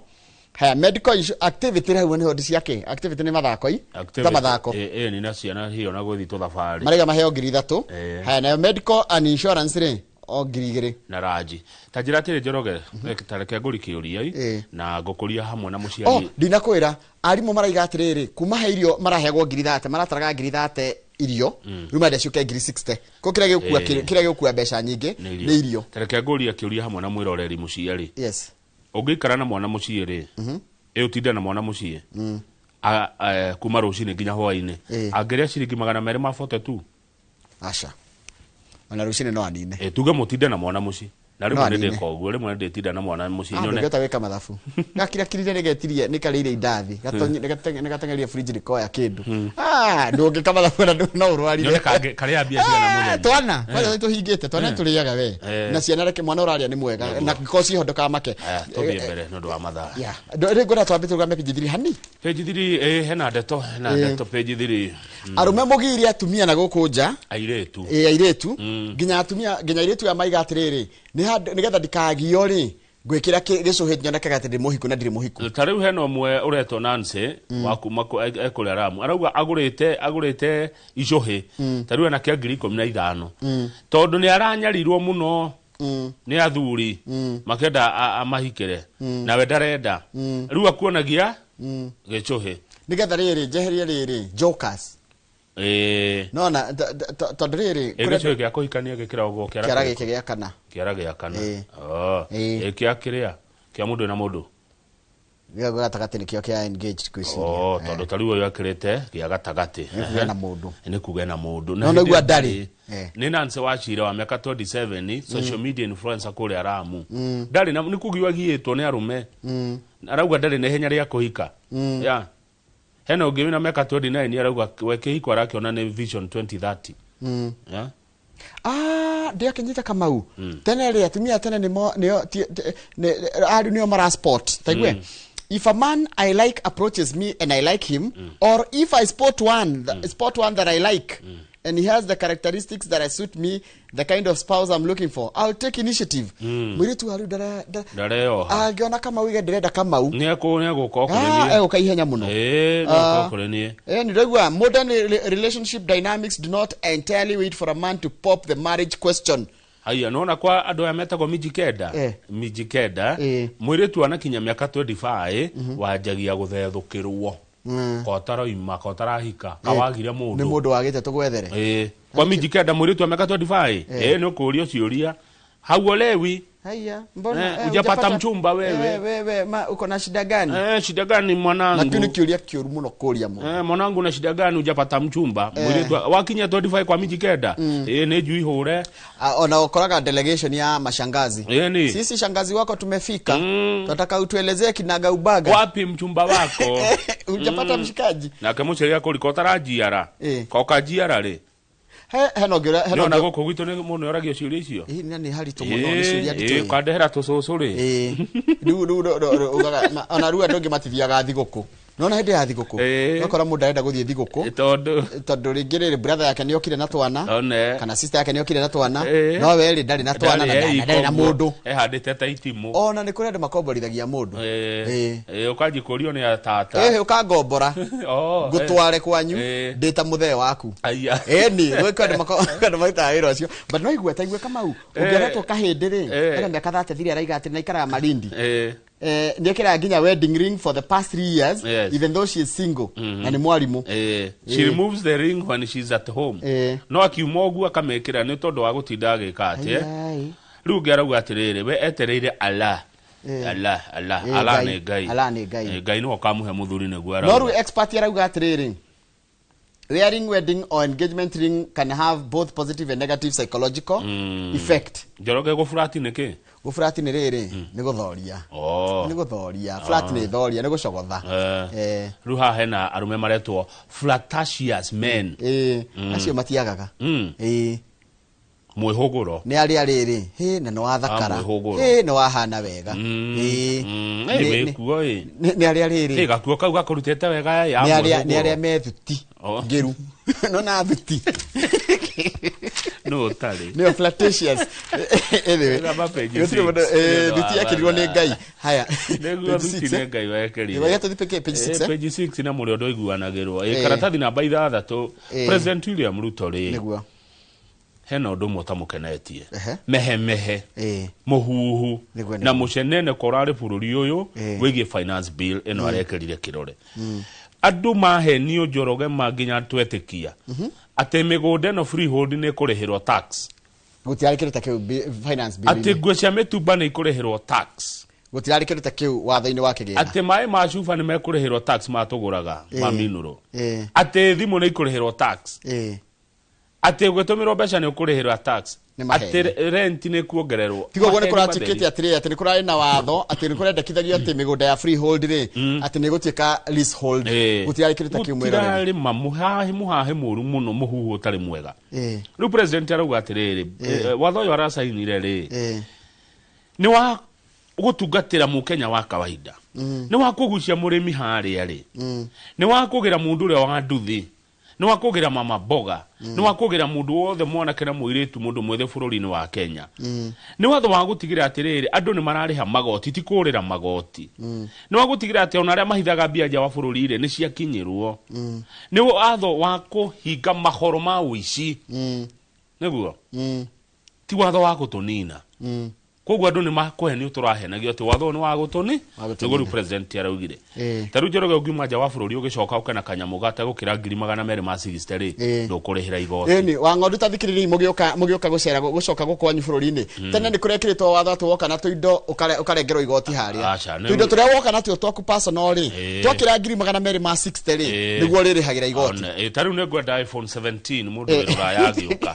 Haya, medical activity hau nĩho ciake, activity nĩ mathako i ta Activity, mathako. Nĩ na ciana hiyo na gũthiĩ tũthabarĩ. Maraiga maheo 3,000. Haya, nayo medical and insurance rĩ, o 2,000. Na ranji ta njĩra atĩrĩ, Njoroge, ta reke ngũri kĩũria na ngũkũria hamwe na Oh, mũciari. Ndinakwĩra arimũ maraiga atĩrĩrĩ, kuma he irio maraheagwo 30,000, marataraga 30,000 irio, rĩu marenda ciũke 60,000 ko kĩrĩa gĩgũkua kĩrĩa gĩgũkua mbeca nyingĩ nĩ irio. Ta reke ngũrie kĩũria hamwe na mwĩroreri mũciari. Yes. Ũngĩikara na mwana mũciĩ rĩ, ĩ ũtinde na mwana mũciĩ kuma rũcinĩ nginya hwainĩ, angĩrĩa ciringi 240 tu? Aca, ona rũcinĩ no anine. Tuge mũtinde na mwana mũciĩ na No rĩmwe nĩ anine. ndĩka ũguo, rĩmwe nĩ ndĩtinda na mwana mũciĩ Ah, nyone. ndũngĩhota gwĩka mathabu, gakirakirire nĩgetirie nĩkarĩire indathi, nĩgateng'erire fridge nĩkoya kĩndũ. Ah, ndũngĩka mathabu ona no ũrwarire. Nyone karĩa mbia cigana Ah, mũthenya. twana kwanza nĩtũhingĩte twana tũrĩaga we na ciana, reke mwana ũrarĩa nĩ mwega na ko ciho ndũkamake. Aya, tũthiĩ mbere nĩ ũndũ wa mathaa. Yeah. Rĩu ngwenda twambe tũrũgame page 3 hani. Page 3, hena ndeto, hena ndeto page 3. Arũme mũgirie atumia na gũkũ nja. Airĩtu. Ĩ, airĩtu, nginya atumia, nginya airĩtu aya maiga atĩrĩrĩ, nĩ nĩgetha ndikagio rĩ, ngwĩkĩra gĩcũhĩ nyonekaga atĩ ndĩ mũhiku na ndirĩ mũhiku. Ta rĩu hena ũmwe ũretwo Nancy wa kuma ekũrĩa Ramu, arauga agũrĩte icũhĩ ta rĩu ena kĩa 15,000 tondũ nĩ aranyarirwo mũno nĩ athuri makĩenda amahikĩre nawe ndarenda, rĩu akuonagia gĩcũhĩ. Nĩgetha rĩrĩ njeherie rĩrĩ jokers. Nona tondũ rĩrĩ Gĩcũhĩ gĩa kũhikania gĩkĩragwo kĩara kĩara kĩrĩkũ? Gĩkĩ gĩa kana. Kĩara gĩa kana. Oh. Ĩĩ. Kĩa kĩrĩa kĩa mũndũ na mũndũ. Gĩa gatagatĩ nĩkĩo kĩa engaged kwĩciria. Oh, tondũ ta rĩu ũyũ ekĩrĩte gĩa gatagatĩ. Nĩ kuga na mũndũ. Nĩ kuga na mũndũ. No, nĩguo ndarĩ. Nĩ Nancy Wachira wa mĩaka 27, social media influencer kũrĩa Ramu, ndarĩ na nĩ kũgio agiĩtwo nĩ arũme, arauga ndarĩ na ihenya rĩa kũhika. Ya hena ũngĩ wĩna mĩaka 29, arauga we kĩhiko arakĩona nĩ vision 2030. Ya. Ah, ndiakĩnyita Kamau, tene rĩ atumia tene nĩmo nĩo ariũ nĩo mara sport taigue. If a man I like approaches me and I like him, or if I spot one that I like, and he has the characteristics that I suit me, the kind of spouse I'm looking for, I'll take initiative. Mwiritu haru ndareoha angiona kama wige ndirenda kamau nĩegũka kũrĩ niĩ. Egũka ihenya mũno. Nĩegũka kũrĩ niĩ. Nĩndĩraigua modern relationship dynamics do not entirely wait for a man to pop the marriage question. Haya, nona kwa andũ aya metagwo Mijikenda. Mijikenda mwĩrĩtu anakinya mĩaka 25 wanjagia gũthethũkĩrwo kotaraima kotarahika kawagire mũndũ nĩ mũndũ wagĩte tũgwethere. Kwa Mijikenda mwĩrĩtu wa mĩaka 25 nĩ ũkũũrio ciũria hauolewi. Haya, mbona hujapata mchumba wewe? Wewe uko na shida gani? Shida gani mwanangu? Na kile kiuria kioru muno kuria muno. Mwanangu na shida gani hujapata mchumba? Mwiritu wakinya 25 kwa Mijikenda. Ne jui hore. Ona ukoraga delegation ya mashangazi. Sisi shangazi wako tumefika. Tunataka utuelezee kinaga ubaga. Wapi mchumba wako? Hujapata mshikaji. Na kemucheria ko likotarajiara. Kwa kajiara le. Heno gira heno na goko gwitũ nĩ mũndũ oragio ciũria icio. Nĩ haritũ mũno nĩ ciũria nditũ. Kandehera tũcũcũ rĩ. Rĩu ugaga ona rĩu andũ angĩ matithiaga thigũkũ. Nona hĩndĩ ya thigũkũ ũgakora mũndũ arenda gũthiĩ thigũkũ tondũ rĩngĩ rĩrĩ brother yake nĩokire na twana kana sister yake nĩokire na twana no we rĩ ndarĩ na twana na ndarĩ na mũndũ ehandĩte ta itimũ. Ona nĩ kũrĩ andũ makomborithagia mũndũ. Ũkanjikũrio nĩ tata. Ũkangombora ngũtware kwanyu ndĩ ta mũthee waku. Ĩni gwĩ andũ marutaga wĩra ũcio but no igue ta igue Kamau ũngĩoretwo kahĩndĩ rĩ ena mĩaka 33 araiga atĩ naikaraga Malindi. Nĩekĩraga nginya wedding ring for the past 3 years. Yes. Even though she is single. Na nĩ mwarimu. She removes the ring when she's at home. No akiuma ũguo akamĩkĩra nĩ tondũ wa gũtinda agĩka atĩ. Rĩu ũngĩ arauga atĩrĩrĩ we etereire Allah. Allah Allah Allah nĩ Ngai. Allah nĩ Ngai. Ngai nĩwe ũkamũhe mũthuri nĩguo arauga. No rĩu expert arauga atĩrĩrĩ wearing wedding or engagement ring can have both positive and negative psychological effect. Njoroge gũburati nĩkĩ? Gũburati nĩ rĩrĩ nĩ gũthoria. Nĩ gũthoria. Flat nĩ thoria nĩ gũcogotha. Rĩu haha hena arũme maretwo flirtatious men. Acio matiagaga. Mwĩhũgũro. Nĩ arĩa rĩrĩ hĩ na nĩ wathakara. Hĩ nĩ wahana wega. Wĩkuo ĩ. Nĩ arĩa rĩrĩ. Gakuo kau gakũrutĩte wega ya mwĩhũgũro. Nĩ arĩa me thuti. Ngĩru. No na thuti. No ũtarĩ. Nĩo flirtatious. Anyway. Thuti yekĩrirwo nĩ Ngai. Haya. Nĩguo thuti nĩ Ngai wekĩrire. Nĩguo tũthiĩ page 6. Page 6 na mũrĩ ũndũ ũiguanagĩrwo. Karatathi namba 6 President William Ruto rĩ. Nĩguo. Hena ũndũ ũmwe ũtamũkenetie. Mehemehe. Mũhuhu. Na mũcenene korarĩ bũrũri ũyũ wĩgiĩ finance bill ĩno arekĩrire kĩrore. Andũ mahenio Njoroge manginya twetĩkia atĩ mĩgũnda ĩno freehold nĩ ĩkũrĩhĩrwo tax. Gũtirarĩ kĩndũ ta kĩu finance bill. Atĩ nguo cia mĩtumba nĩ ikũrĩhĩrwo tax. Gũtirarĩ kĩndũ ta kĩu watho-inĩ wa kĩgĩna. Atĩ maĩ ma cuba nĩ mekũrĩhĩrwo tax matũgũraga ma minũrũ. Atĩ thimũ nĩ ikũrĩhĩrwo tax. Atĩ ũgĩtũmĩrwo mbeca nĩ ũkũrĩhĩrwo tax. Atĩ rent nĩ kuongererwo. Tiga ũguo nĩ kũratuĩkĩte atĩrĩrĩ atĩ nĩ kũrarĩ na watho atĩ nĩ kũrendekithagio atĩ mĩgũnda ya freehold rĩ atĩ nĩ ĩgũtuĩka leasehold. Gũtirarĩ kĩndũ ta kĩu mwĩrorere. Gũtirarĩ ma mũhahe mũru mũno mũhuhu ũtarĩ mwega. Rĩu president arauga atĩrĩrĩ watho ũyũ aracainire rĩ nĩ wa gũtungatĩra mũkenya wa kawaida. Nĩ wa kũgucia mũrĩmi harĩa rĩ. Nĩ wa kũgĩra mũndũ ũrĩa wa nduthi. Nĩ wa kũgĩra mama mboga. Nĩ wa kũgĩra mũndũ wothe mwanake na mũirĩtu mũndũ mwĩthĩ bũrũri-inĩ wa Kenya. Nĩ watho wa gũtigĩrĩra atĩrĩrĩ andũ nĩ mararĩha magoti ti kũrĩra magoti. Nĩ wa gũtigĩrĩra atĩ ona arĩa mahithaga mbia nja wa bũrũri rĩ nĩ ciakinyĩrwo. Nĩ watho wa kũhinga mahoro ma ũici. Nĩguo? Ti watho wa gũtũnina. Koguo andũ nĩ makũhenio tũrahenagio atĩ watho nĩ wa gũtũni nĩguo rĩu president araugire. Ta rĩu Njoroge ũngiuma nja wa bũrũri ũgĩcoka ũke na kanyamũ gategũkĩra 260,000 rĩ ndũkũrĩhĩra igoti. Ĩni wa ng'ondu ta thikĩrĩriai mũgĩũka gũcera gũcoka gũkũ kwanyu bũrũri-inĩ. Tene nĩ kũrekĩrĩtwo watho atĩ woka na tũindo ũkarengerwo igoti harĩa. Tũindo tũrĩa woka natuo twaku personal rĩ twakĩra 260,000 rĩ nĩguo ũrĩrĩhagĩra igoti. Ta rĩu nĩ ngwenda iPhone 17 mũndũ wĩ Rũraya agĩũka.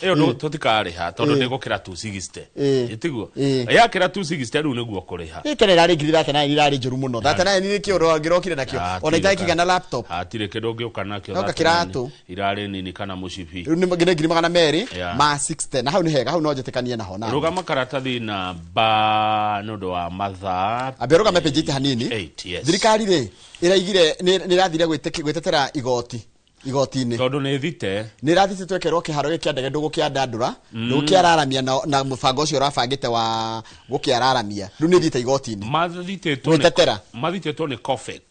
Ĩyo tũtikarĩha tondũ ndĩgũkĩra 260. Ĩtiguo. Ĩĩ. Yakĩra 260 rĩu nĩguo kũrĩha. Ĩ tene ĩrarĩ ngiri 39, irarĩ njũru mũno. 39 nĩ kĩo ũngĩrokire nakĩo ona itakigana na laptop. Hatirĩ kĩndũ ũngĩũka nakĩo. Noka 39 kĩratũ. Irarĩ nini kana mũcibi. Rĩu nĩ ngiri magana merĩ Yeah. ma 60, na hau nĩ hega, hau no njĩtĩkanie naho na Rũgama karatathi namba nĩ ũndũ wa mathaa. Ambia rũgame page 8 hanini. 8, yes. Thirikari rĩ ĩraigire nĩ ĩrathire gwĩtetera igoti igoti-inĩ Tondũ nĩ thite. Nĩ ĩrathite twekerwo kĩharo gĩkĩ kĩa ndege ndũgũkĩandandũra, ndũgũkĩararamia na mũbango ũcio ũrabangĩte wa gũkĩararamia, rĩu nĩ ĩthiĩte igoti-inĩ. Mathitĩtwo nĩ Gwĩtetera. Mathitĩtwo nĩ COFEK.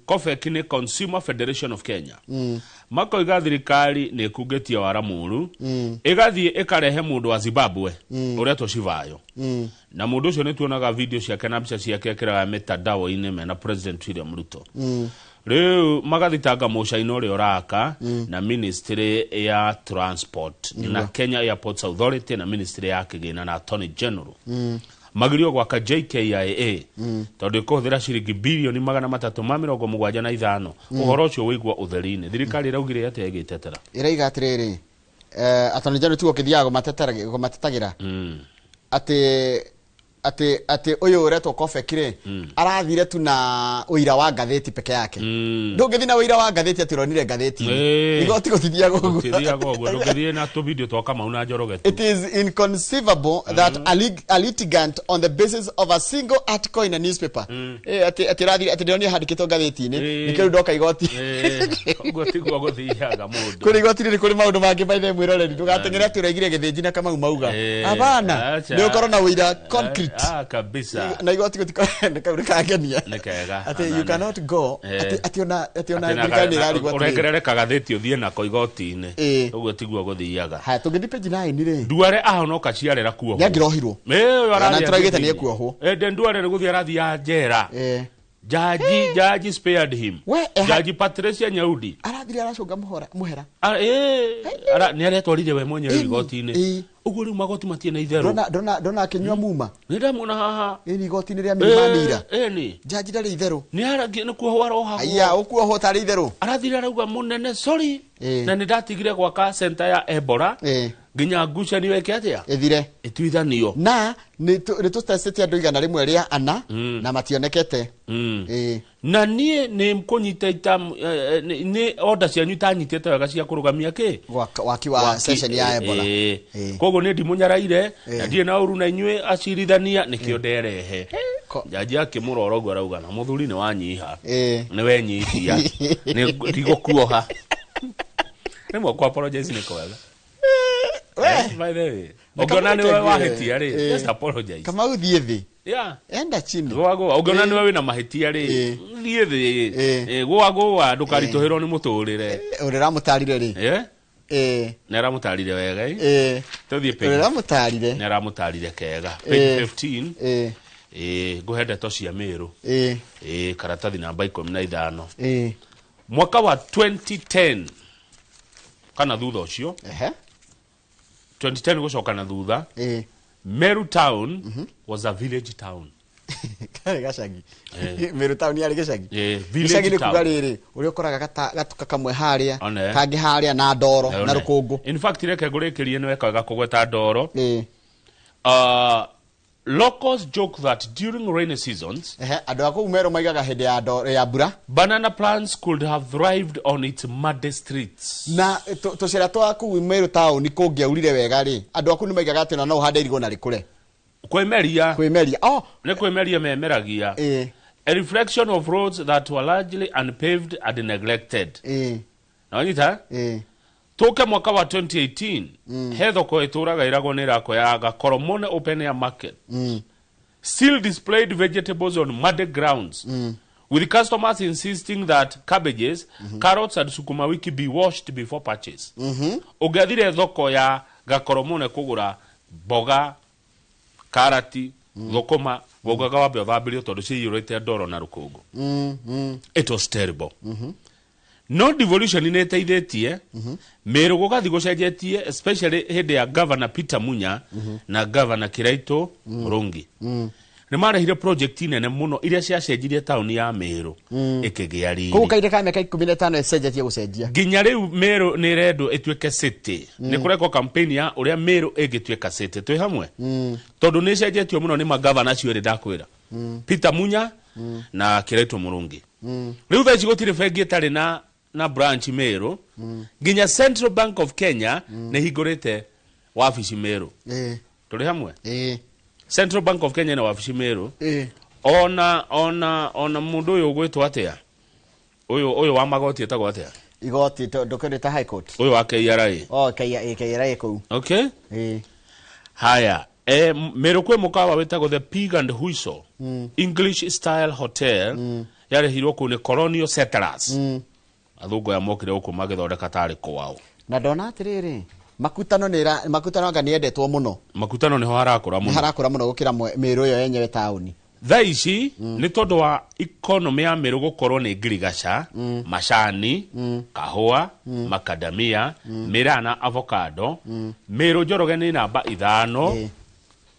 COFEK nĩ Consumer Federation of Kenya. Makoiga thirikari nĩ ĩkungĩtie wara mũru, ĩgathiĩ ĩkarehe mũndũ wa Zimbabwe ũretwo Chivayo, na mũndũ ũcio nĩ tuonaga video ciake na mbica ciake ekĩraga mitandao-inĩ mena President William Ruto. Rĩu magathitanga mũcaina ũrĩa ũraka na Ministry ya Transport na Kenya Airports Authority na Ministry ya Kĩgĩna na Attorney General magirio gwaka JKIA tondũ ĩkũhũthĩra ciringi birioni 375. Ũhoro ũcio wĩigua ũtheri-inĩ, thirikari ĩraugire atĩa ĩgĩtetera? Ĩraiga atĩrĩrĩ, attorney general tiwe ũkĩthiaga kũmatetagĩra atĩ ũyũ ũretwo Kofek rĩ arathire tu na ũira wa ngathĩti peke yake. Ndũngĩthiĩ na ũira wa ngathĩti atĩ ũronire ngathĩti. Igoti gũtithiaga ũguo. Gũtithiaga ũguo, ndũngĩthiĩ na tũvideo twa Kamau na Njoroge tu. It is inconceivable that a litigant on the basis of a single article in a newspaper. Atĩ ũrathire atĩ ndĩronire handĩkĩtwo ngathĩti-inĩ, nĩkĩo rĩu ndoka igoti. Ũguo tiguo gũthiaga mũndũ. Kũrĩ igoti-inĩ nĩ kũrĩ maũndũ mangĩ maithe mwĩroreri, ndũgateng'ere atĩ ũraigire gĩthĩnji na Kamau mauga. Hapana, nĩ ũkorwo na ũira concrete. Ah, kabisa. Na igoti gũtikorwo kau nĩkangenia. Nĩ kega. Atĩ you cannot go atĩ ona Atĩ na thirikari nĩ ĩrarigwo atĩrĩrĩ. Ũrengerere kagathĩti ũthiĩ nako igoti-inĩ. Ũguo tiguo gũthiaga. Haya, tũngĩthiĩ page 9 rĩ. Nduare ahonoka ciarera kuohwo. Nĩangĩrohirwo. Ĩĩ, Na tũraugĩte nĩekuohwo. Ende Nduare nĩ gũthiĩ arathiĩ njera. Jaji spared him. We, Jaji Patricia Nyaudi. Arathire aracũnga mũhera. Nĩ aretwarire we mwenyewe igoti-inĩ. Ũguo rĩu magoti matirĩ na itherũ. Ndona akĩnyua muma. Nĩ ndamuona haha. Ĩni igoti-inĩ rĩa Milimani ira. Ĩni. Jaji ndarĩ itherũ. Nĩ kuohwo arohagwo. Aya, ũkuohwo tarĩ itherũ. Arathire arauga mũnene sorry. Na nĩ ndatigire gwaka center ya Ebola. Nginya ngucanio ĩke atĩa? Ĩthire. Ĩtuithanio. Na nĩ tũtestĩte andũ 104 na mationekete. Na niĩ nĩ kũnyita ita nĩ order cianyu itanyitĩte wega cia kũrũgamia kĩ? Waki wa session ya Ebola. Koguo nĩ ndimũnyaraire na ndirĩ na ũru na inyuĩ acirithania, nĩkĩo nderehe. Jaji akĩmũrora ũguo arauga na mũthuri nĩ wanyiha. Nĩ wenyihia. Nĩ ndigũkuoha. Rĩmwe kũ apologize nĩ kwega. By the way, ũngĩona nĩwe wahĩtia rĩ, just apologize. Kamau, thiĩ thĩ. Enda chini. Gũa gũa, ũngĩona nĩwe wĩna mahĩtia rĩ, thiĩ thĩ. Gũa gũa, ndũkaritũhĩrwo nĩ mũtũrĩre. Ũrĩa ũramũtarire rĩ. Nĩ aramũtarire wega ĩ? Tũthiĩ Ũrĩa page. ũramũtarire. Nĩ aramũtarire kega. Page 15. Ngũhe ndeto cia Mĩrũ. Karatathi namba 15. Mwaka wa 2010 kana thutha ũcio, 2010 gũcoka na thutha, Meru town was a village town. Karĩ gacagi. Meru town yarĩ gĩcagi. Village Gĩcagi nĩ kuga town. rĩrĩ ũrĩa ũkoraga gatuka kamwe harĩa, One. kangĩ harĩa na ndoro na One. rũkũngũ. In fact, reke ngũrĩkĩrie, nĩ wekaga kũgweta ndoro. Locals joke that during rainy seasons, Ehe, andũ a kũu Meru maigaga hĩndĩ ya ndoro ya mbura, banana plants could have thrived on its muddy streets. Na tũcĩra twa kũu Meru town kũngĩaurire wega rĩ, andũ a kũu nĩ maigaga atĩ ona no ũhande irigũ na rĩkũre. Kwĩmeria. Kwĩmeria, oh. Nĩ kwĩmeria memeragia. A reflection of roads that were largely unpaved and neglected. Na wanyita? Tũke mwaka wa 2018, he thoko ĩtũraga ĩragwo nĩ ĩrako ya Gakoromone Open Air Market. Still displayed vegetables on muddy grounds, with customers insisting that cabbages, carrots and sukuma wiki be washed before purchase. Ũngĩathire thoko ya Gakoromone kũgũra mboga, karati, thũkũma, waugaga wambe ũthambirio tondũ ciyũrĩte ndoro na rũkũngũ. It was terrible. No devolution nĩ ĩteithĩtie Mĩrũ gũgathiĩ gũcenjetie, especially hĩndĩ ya Governor Peter Munya na Governor Kiraito Murungi. Nĩ marehire project nene mũno iria ciacenjirie taũni ya Meru ĩkĩgĩa riri. Koguo kahinda ka mĩaka 15 ĩcenjetie gũcenjia. Nginya rĩu Meru nĩ ĩrendwo ĩtuĩke city. Nĩ kũrekwo campaign ya ũrĩa Meru ĩngĩtuĩka city. Twĩ hamwe? Tondũ nĩ ĩcenjetio mũno nĩ magavana acio erĩ ndakwĩra. Peter Munya na Kĩraitũ Mũrũngi. Rĩu thaa ici gũtirĩ bengi ĩtarĩ na branch Meru. Nginya Central Bank of Kenya nĩ ĩhingũrĩte wabici Meru. Tũrĩ hamwe? Central Bank of Kenya na wabici Meru. Ona mũndũ ũyũ ũgwĩtwo atĩa? Ũyũ wa magoti etagwo atĩa? Igoti ndũkĩrĩ ta High Court. Ũyũ wa KRA. Oh, KRA kũu. Okay? Haya, Meru kwĩ mũkawa wĩtagwo The Pig and Whistle. English style hotel. Yarehirwo kũu nĩ Colonial Settlers. Athũngũ aya mokire gũkũ magĩthondeka tarĩ kwao. Na ndona atĩrĩrĩ, makutano nĩ makutano anga nĩ endetwo mũno. Makutano nĩho harakũra mũno. Harakũra mũno gũkĩra Meru ĩyo yenyewe taũni. Thaa ici nĩ tondũ wa economy ya Meru gũkorwo nĩ ngirigaca, macani, kahũa, makadamia, mĩraa na avocado. Meru Njoroge nĩ namba 5.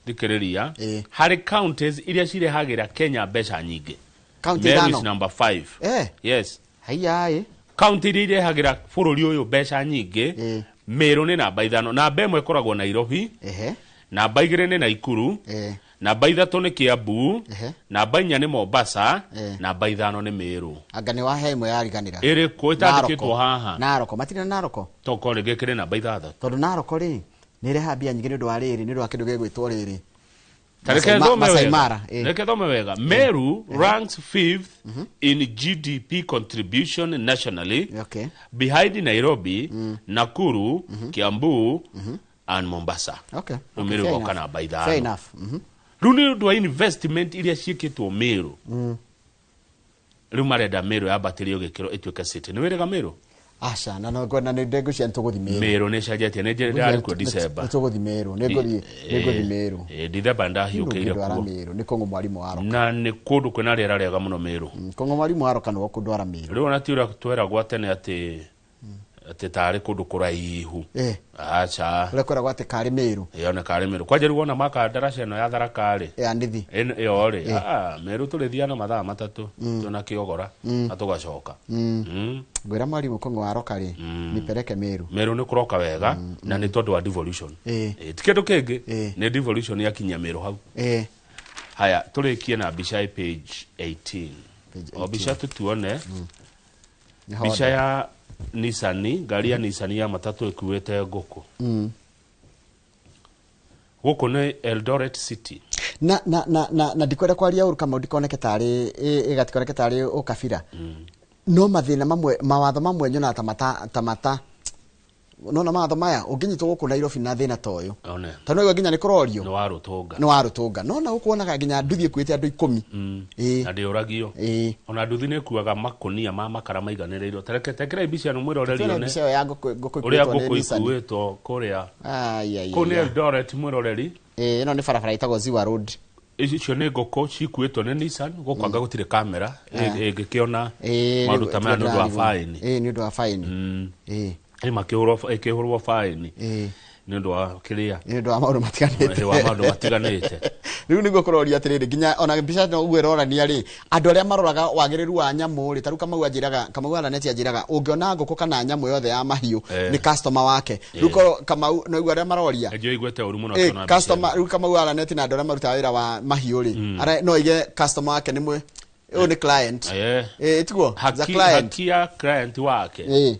Thikĩrĩria, harĩ counties iria cirehagĩra Kenya mbeca nyingĩ. County Meru 5. is number 5. Yes. Haiya. County iria irehagĩra bũrũri ũyũ mbeca nyingĩ, Meru nĩ namba 5. Namba 1 ĩkoragwo Nairobi. Namba 2 nĩ Nakuru. Namba 3 nĩ Kiambu. Namba 4 nĩ Mombasa. Namba 5 nĩ Meru. Anga nĩ wahe ĩmwe yariganĩra. Ĩrĩkũ ĩtandĩkĩtwo haha? Naroko. Matirĩ na Naroko? Tokorwo rĩngĩ ĩkĩrĩ namba 6. Tondũ Naroko rĩ, nĩ ĩrehaga mbia nyingĩ nĩ ũndũ wa rĩrĩ, nĩ ũndũ wa kĩndũ gĩgwĩtwo rĩrĩ. Masai Mara. Reke thome wega. Meru ranks 5th in GDP contribution nationally. Okay. Behind Nairobi, Nakuru, Kiambu, and Mombasa. Okay. Meru goka namba 5. Fair enough. Rĩu nĩ ũndũ wa investment iria ciĩkĩtwo Meru. Rĩu marenda Meru yambatĩrio gĩkĩro ĩtuĩke city. Nĩ wĩrĩga Meru? Aca, na no ngwenda nĩ ndengũcia nĩtũgũthiĩ Meru. Meru nĩ ĩcenjetie, nĩ ndĩrarĩ kuo December. Nĩ tũgũthiĩ Meru, nĩ ngũthiĩ Meru. December ndahiũkĩire kuo. Meru, nĩ Kũng'ũ Mwarimu wa Roka. Na nĩ kũndũ kwĩna rĩera rĩega mũno Meru. Kũng'ũ Mwarimu wa Roka nĩwe kũndwara Meru. Rĩu ona ti ũrĩa tweragwo tene atĩ tarĩ kũndũ kũraihu. Aca. Ũrĩa kwĩragwo atĩ karĩ Meru. Ĩyo nĩ karĩ Meru. Kwanja rĩu wona makandaraca ĩno ya Tharaka rĩ. Ya Ndithi. Ĩyo rĩ, Meru tũrĩthiaga na mathaa 3 tũna kĩogora na tũgacoka. Ngwĩra Mwarimu Kũng'ũ wa Roka rĩ, nipeleke Meru. Meru nĩ kũroka wega na nĩ tondũ wa devolution. Ti kĩndũ kĩngĩ, nĩ devolution yakinyia Meru hau. Haya, tũrĩkie na mbica ya page 18. O mbica tũtuone. Mbica ya Nissan, ngari ya Nissan ya matatũ ĩkuĩte ngũkũ. Gũkũ nĩ Eldoret City. Na na na na na ndikwenda kwaria ũru kama ndikoneke tarĩ ĩgatikoneke tarĩ ũkabira. No mathĩna mamwe, mawatho mamwe nyonaga ta mata nona mawatho maya ũngĩnyitwo gũkũ Nairobi na thĩna ta ũyũ. Tondũ no nginya nĩ kũrorio. Nĩ warũtũnga. Nĩ warũtũnga. No na gũkũ wonaga nginya nduthi ĩkuĩte andũ 10. Na ndĩũragio. Ona nduthi nĩ ĩkuaga makũnia ma makara maiganĩrĩirwo. Tareke tekĩra mbica ĩno mwĩroreri one. Mbica ĩyo ya ngũkũ ũrĩa ngũkũ ĩkuĩtwo kũrĩa. Kũu nĩ Eldoret mwĩroreri. Ĩno nĩ barabara ĩtagwo Ziwa Road. Icio nĩ ngũkũ cikuĩtwo nĩ Nissan, gũkũ anga gũtirĩ kamera ĩngĩkĩona maũndũ ta maya nĩ ũndũ wa faini. Nĩ ũndũ wa faini. Ĩkĩhũrwo faini nĩ ũndũ wa kĩrĩa? Nĩ ũndũ wa maũndũ matiganĩte. Nĩ wa maũndũ matiganĩte. Rĩu nĩguo kũroria atĩrĩrĩ, nginya ona mbica ĩno ũguo ĩronania rĩ, andũ arĩa maroraga wagĩrĩru wa nyamũ rĩ, ta rĩu Kamau anjĩraga, Kamau Araneti anjĩraga, ũngĩona ngũkũ kana nyamũ yothe ya mahiũ nĩ customer wake. Rĩu korwo Kamau no ũguo arĩa maroria. Nĩnjũĩ iguĩte ũru mũno akĩona mbica Customer, rĩu Kamau Araneti na andũ arĩa marutaga wĩra wa mahiũ rĩ, no aige customer wake nĩ mwe, ũyũ nĩ client. Tiguo? Haki haki ya client wake.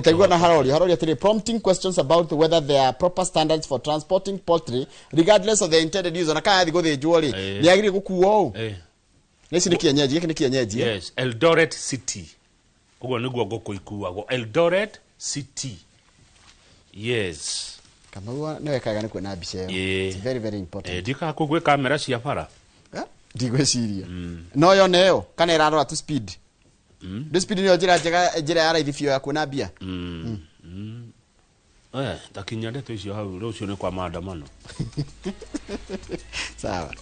Taiguo na harori atĩrĩ, prompting questions about whether there are proper standards for transporting poultry regardless of the intended use. Ona kana yathi gũthĩnjwo rĩ, nĩ yagĩrĩire gũkuo ũũ. Ici nĩ kienyeji, gĩkĩ nĩ kienyeji. Yes, Eldoret City. Ũguo nĩguo ngũkũ ikuagwo. Eldoret City. Yes. Kamau nĩ wekaga nĩ kuona mbica ĩyo. It's very very important. Ndikaga kũu gwĩ kamera cia bara. Ndigwĩciria. No yone ĩyo kana ĩrarora tu speed. Ndĩ speed nĩyo njĩra njega, njĩra ya raithi biũ ya kuona mbia. Takinya ndeto icio hau, rũciũ nĩ kwa maandamano. Sawa.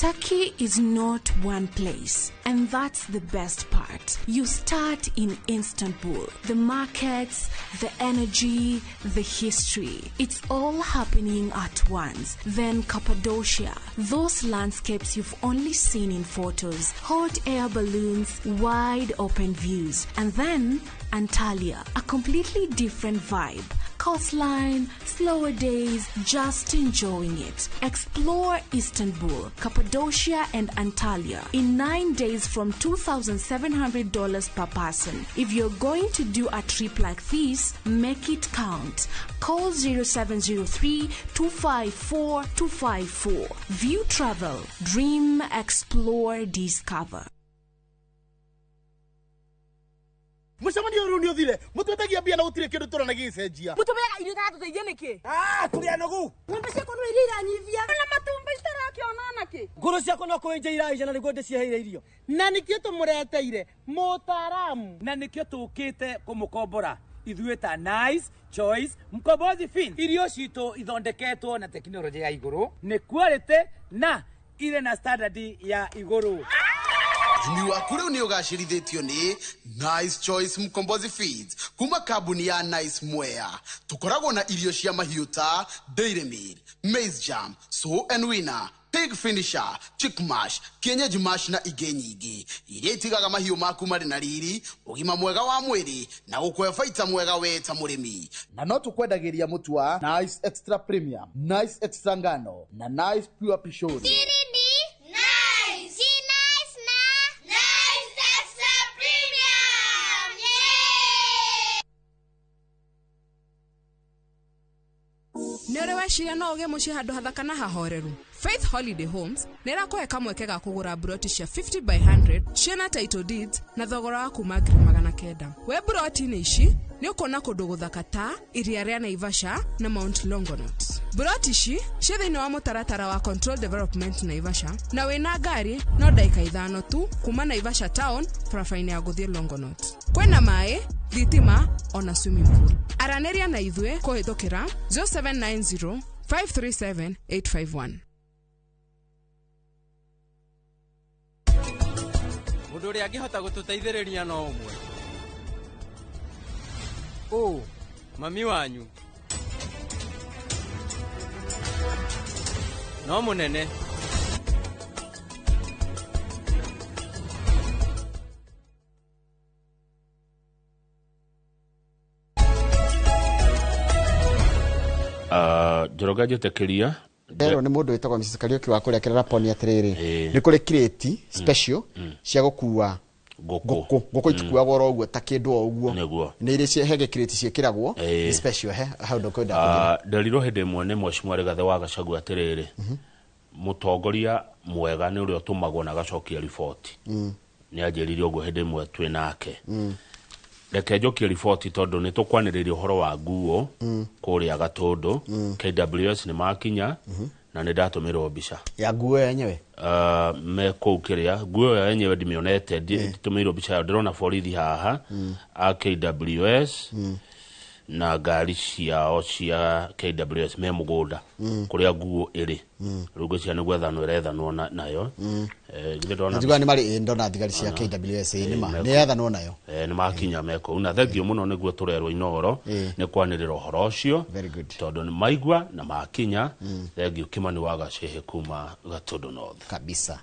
Turkey is not one place, and that's the best part. You start in Istanbul. The markets, the energy, the history. It's all happening at once. Then Cappadocia, those landscapes you've only seen in photos, hot air balloons, wide open views. And then Antalya, a completely different vibe. Coastline, slower days, just enjoying it. Explore Istanbul, Cappadocia and Antalya in 9 days from $2,700 per person. If you're going to do a trip like this, make it count. Call 0703 254 254. View Travel. Dream, explore, discover. Mucemanio riu ni uthire mutwetagia mbia na gutire kindu turona gicenjia mutubeaga irio taratuteithia niki turi anogu ng'ombe ciakwa no iria iranyivia na matumbi itarakiona naki nguru ciakwa no kwinja iraija na niguo ndicieheire irio na nikio tumureteire mutaramu na nikio tukite kumukombora ithuĩ ta Nice Choice Mkombozi Fin. Irio citũ ithondeketwo na tekinoronjĩ ya igũrũ, nĩ quality na irĩ na standard ya igũrũ. Ũrĩmi waku rĩu nĩ ũgacĩrithĩtio nĩ Nice Choice Mkombozi Feeds kuma kambuni ya Nice Mwea. Tũkoragwo na irio cia mahiũ ta Dairy Meal, Maize Jam, Sow and Winner, Pig Finisher, Chick Mash, Kienyeji Mash na ingĩ nyingĩ iria itigaga mahiũ maku marĩ na riri, ũgima mwega wa mwĩrĩ na gũkũhe baita mwega we ta mũrĩmi. Na no tũkwendagĩria mũtu wa Nice Extra Premium, Nice Extra Ngano na Nice Pure Pishori. Nĩ ũrĩ weciria no ũgĩe mũciĩ handũ hathaka na hahoreru? Faith Holiday Homes nĩ ĩrakũhe kamweke ga kũgũra mburoti cia 50 by 100 ciĩna title deeds na thogora wa kuma 900,000. We mburoti-inĩ ici nĩ ũkuona kũndũ gũthaka ta iria rĩa Naivasha na Mount Longonot. Mburoti ici ciĩ thĩinĩ wa mũtaratara wa Control Development Naivasha na wĩna ngari no ndagĩka 5 tu kuma Naivasha town barabara-inĩ ya gũthiĩ Longonot. Kwĩna maĩ, thitima ona swimming pool. Aranĩria na ithuĩ kũhĩtũkĩra 0790 537 851. Mũndũ ũrĩa angĩhota gũtũteithĩrĩria no ũmwe. Ũ, mami wanyu. No mũnene. Njoroge njĩtĩkĩria Nderwo nĩ mũndũ wĩtagwo Mrs. Kariũki wa kũrĩa Kĩraraponi atĩrĩrĩ, nĩ kũrĩ crate special cia gũkua ngũkũ. Ngũkũ itikuagwo oro ũguo ta kĩndũ o ũguo, nĩ irĩ he gĩkirĩti ciĩkĩragwo nĩ special he hau ndũkwenda kũgĩra. Nderirwo hĩndĩ ĩmwe nĩ Mheshimiwa Rigathĩ wa Gachagua atĩrĩrĩ, mũtongoria mwega nĩ ũrĩa ũtũmagwo na agacokia riboti. Nĩ anjĩrire ũguo hĩndĩ ĩmwe twĩ nake. Reke njokie riboti tondũ nĩ tũkwanĩrĩria ũhoro wa nguo kũrĩa Gatũndũ. KWS nĩ makinya na nĩ ndatũmĩrwo mbica ya nguo yenyewe. Me kũu kĩrĩa nguo ĩyo yenyewe ndimĩonete, nditũmĩirwo mbica yayo. Ndĩrona borithi haha a KWS na ngari ciao cia KWS me mũgũnda kũrĩa nguo ĩrĩ. Rĩu ngwĩciria nĩ gwethanwo ĩrethanwo nayo. Githĩ ndona Njiguaga nĩ marĩ, ndona thigari cia KWS nĩ ma nĩ yethanwo nayo. Nĩ makinya me kũu na thengio mũno nĩguo tũrerwo Inooro nĩ kwanĩrĩra ũhoro ũcio tondũ nĩ maigua na makinya. Thengio Kimani wa Gacĩhĩ kuma Gatũndũ North kabisa.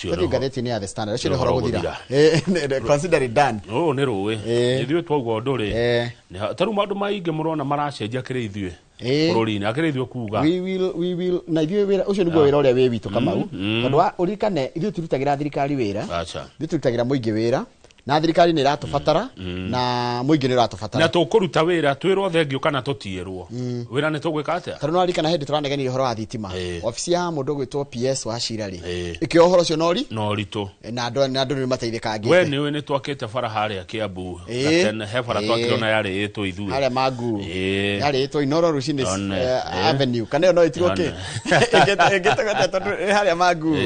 Tũthiĩ ngathĩti-inĩ ya The Standard, ũcio nĩ ũhoro gũthira. Consider it done. Ũũ nĩ rũĩ. Ithuĩ twauga ũndũ rĩ, ta rĩu maũndũ maingĩ mũrona maracenjia kĩrĩ ithuĩ bũrũri-inĩ, akĩrĩ ithuĩ kuga. We will, na ithuĩ wĩra ũcio nĩguo wĩra ũrĩa wĩ witũ Kamau. Tondũ ũririkane ithuĩ tũrutagĩra thirikari wĩra, ithuĩ tũrutagĩra mũingĩ wĩra, na thirikari nĩ ĩratũbatara na mũingĩ nĩ ũratũbatara. Na tũkũruta wĩra twĩrwo thengio kana tũtiĩrwo. Wĩra nĩ tũgwĩka atĩa? Tondũ nĩwaririkana hĩndĩ tũranegenire ũhoro wa thitima. Obici ya mũndũ ũgwĩtwo PS wa Cira rĩ, ĩkĩoya ũhoro ũcio no ũritũ. Na andũ nĩ mateithĩkangĩte. We nĩũĩ nĩ twakĩte bara harĩa Kiambu. He bara twakire ona yarĩ ĩtwo ithuĩ. Harĩa Mangu. Yarĩ ĩtwo Inooro Rũcinĩ Avenue. Kana ĩyo no ĩtigwo kĩ? Ĩngĩtagwo atĩa tondũ ĩ harĩa Mangu.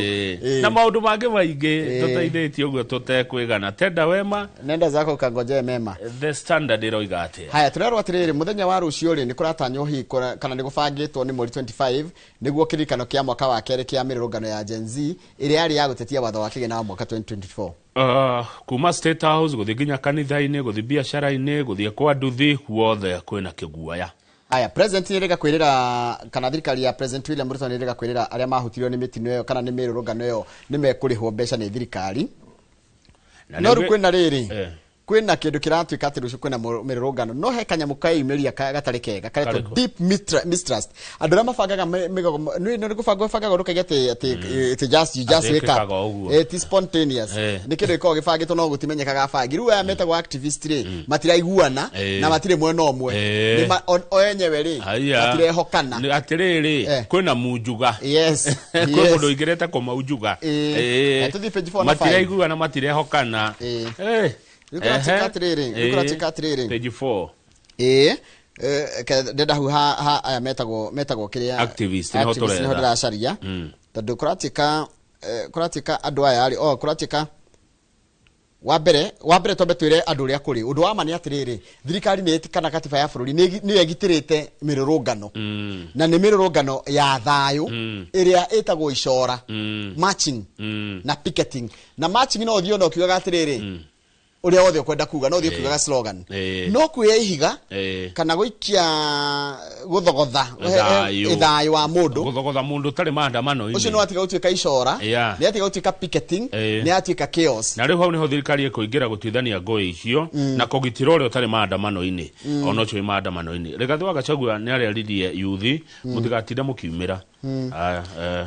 Na maũndũ mangĩ maingĩ tũteithĩtie ũguo tũtekwĩgana. Tenda Tenda wema, nenda zako ukangojee mema. The Standard ĩroiga atĩa? Haya, turerwo atiriri, muthenya wa rucio ri ni kuratanywo hihi kana ni gubangitwo ni mweri 25 niguo kiririkano kia mwaka wa keri kia mirurungano ya Gen Z iria yari ya gutetia watho wa kigina wa mwaka 2024. Kuma State House guthii nginya kanitha-inĩ, guthii biacara-inĩ, guthii kwa nduthi, guothe kwĩna kĩguoya. Aya, president nĩ ĩrĩga kwĩrĩra kana thirikari ya President William Ruto nĩ ĩrĩga kwĩrĩra arĩa mahutirio nĩ mĩtino ĩyo kana nĩ mĩrũrũngano ĩyo nĩ mekũrĩhwo mbeca nĩ thirikari. Na No rĩu nĩngĩ- kwĩna rĩrĩ, Eh. kwĩna kĩndũ kĩratuĩka atĩ rũciũ kwĩna mĩrũrũngano, no he kanyamũ keyumĩria gatarĩ kega karetwo Karĩkũ? deep mistrust. Andũ arĩa mabangaga mĩgomo nĩ gũbangwo bangaga ũndũ kaige atĩ just you just Atĩ wake up. ĩkĩkaga ũguo. Ti spontaneous. Nĩ kĩndũ gĩkoragwo gĩbangĩtwo no gũtimenyekaga bangi. Rĩu aya metagwo activist rĩ, matiraiguana na matirĩ mwena ũmwe. Nĩ o enyewe rĩ, Haiya. matirehokana. Nĩ- atĩrĩrĩ, kwĩna munjuga. Kwĩ mũndũ ũingĩrĩte kũmaunjuga. Na tũthiĩ page 4 na 5. Matiraiguana, matirehokana. Rĩu kũratuĩka atĩrĩrĩ, rĩu kũratuĩka atĩrĩrĩ. Page 4. Ĩĩ, ndenda hau ha aya metagwo kĩrĩa Activist, nĩho activist, nĩho tũretha. ndĩracaria. Tondũ kũratuĩka andũ aya rĩ, o kũratuĩka wa mbere twambe twĩre andũ ũrĩa kũrĩ. Ũndũ wa ma nĩ atĩrĩrĩ, thirikari nĩ kana katiba ya bũrũri nĩyo ĩgitĩrĩte mĩrũrũngano, na nĩ mĩrũrũngano ya thayũ ĩrĩa ĩtagwo icora, marching na picketing. Na marching no ũthiĩ ona ũkiugaga atĩrĩrĩ, ũrĩa wothe ũkwenda kuga, no ũthiĩ ũkiugaga slogan, no kuoya ihiga kana gũikia, gũthogotha Thayũ. thayũ wa mũndũ, gũthogotha mũndũ ũtarĩ maandamano-inĩ, ũcio nĩ watiga gũtuĩka icora, nĩ atiga gũtuĩka picketing, nĩ atuĩka chaos. Na rĩu hau nĩho thirikari ĩkũingĩra gũtuithania ngũĩ icio na kũgitĩra ũrĩa ũtarĩ maandamano-inĩ, ona ũcio wĩ maandamano-inĩ. Rigathĩ wa Gachagua nĩ areririe yuthi mũtigatinde mũkiumĩra.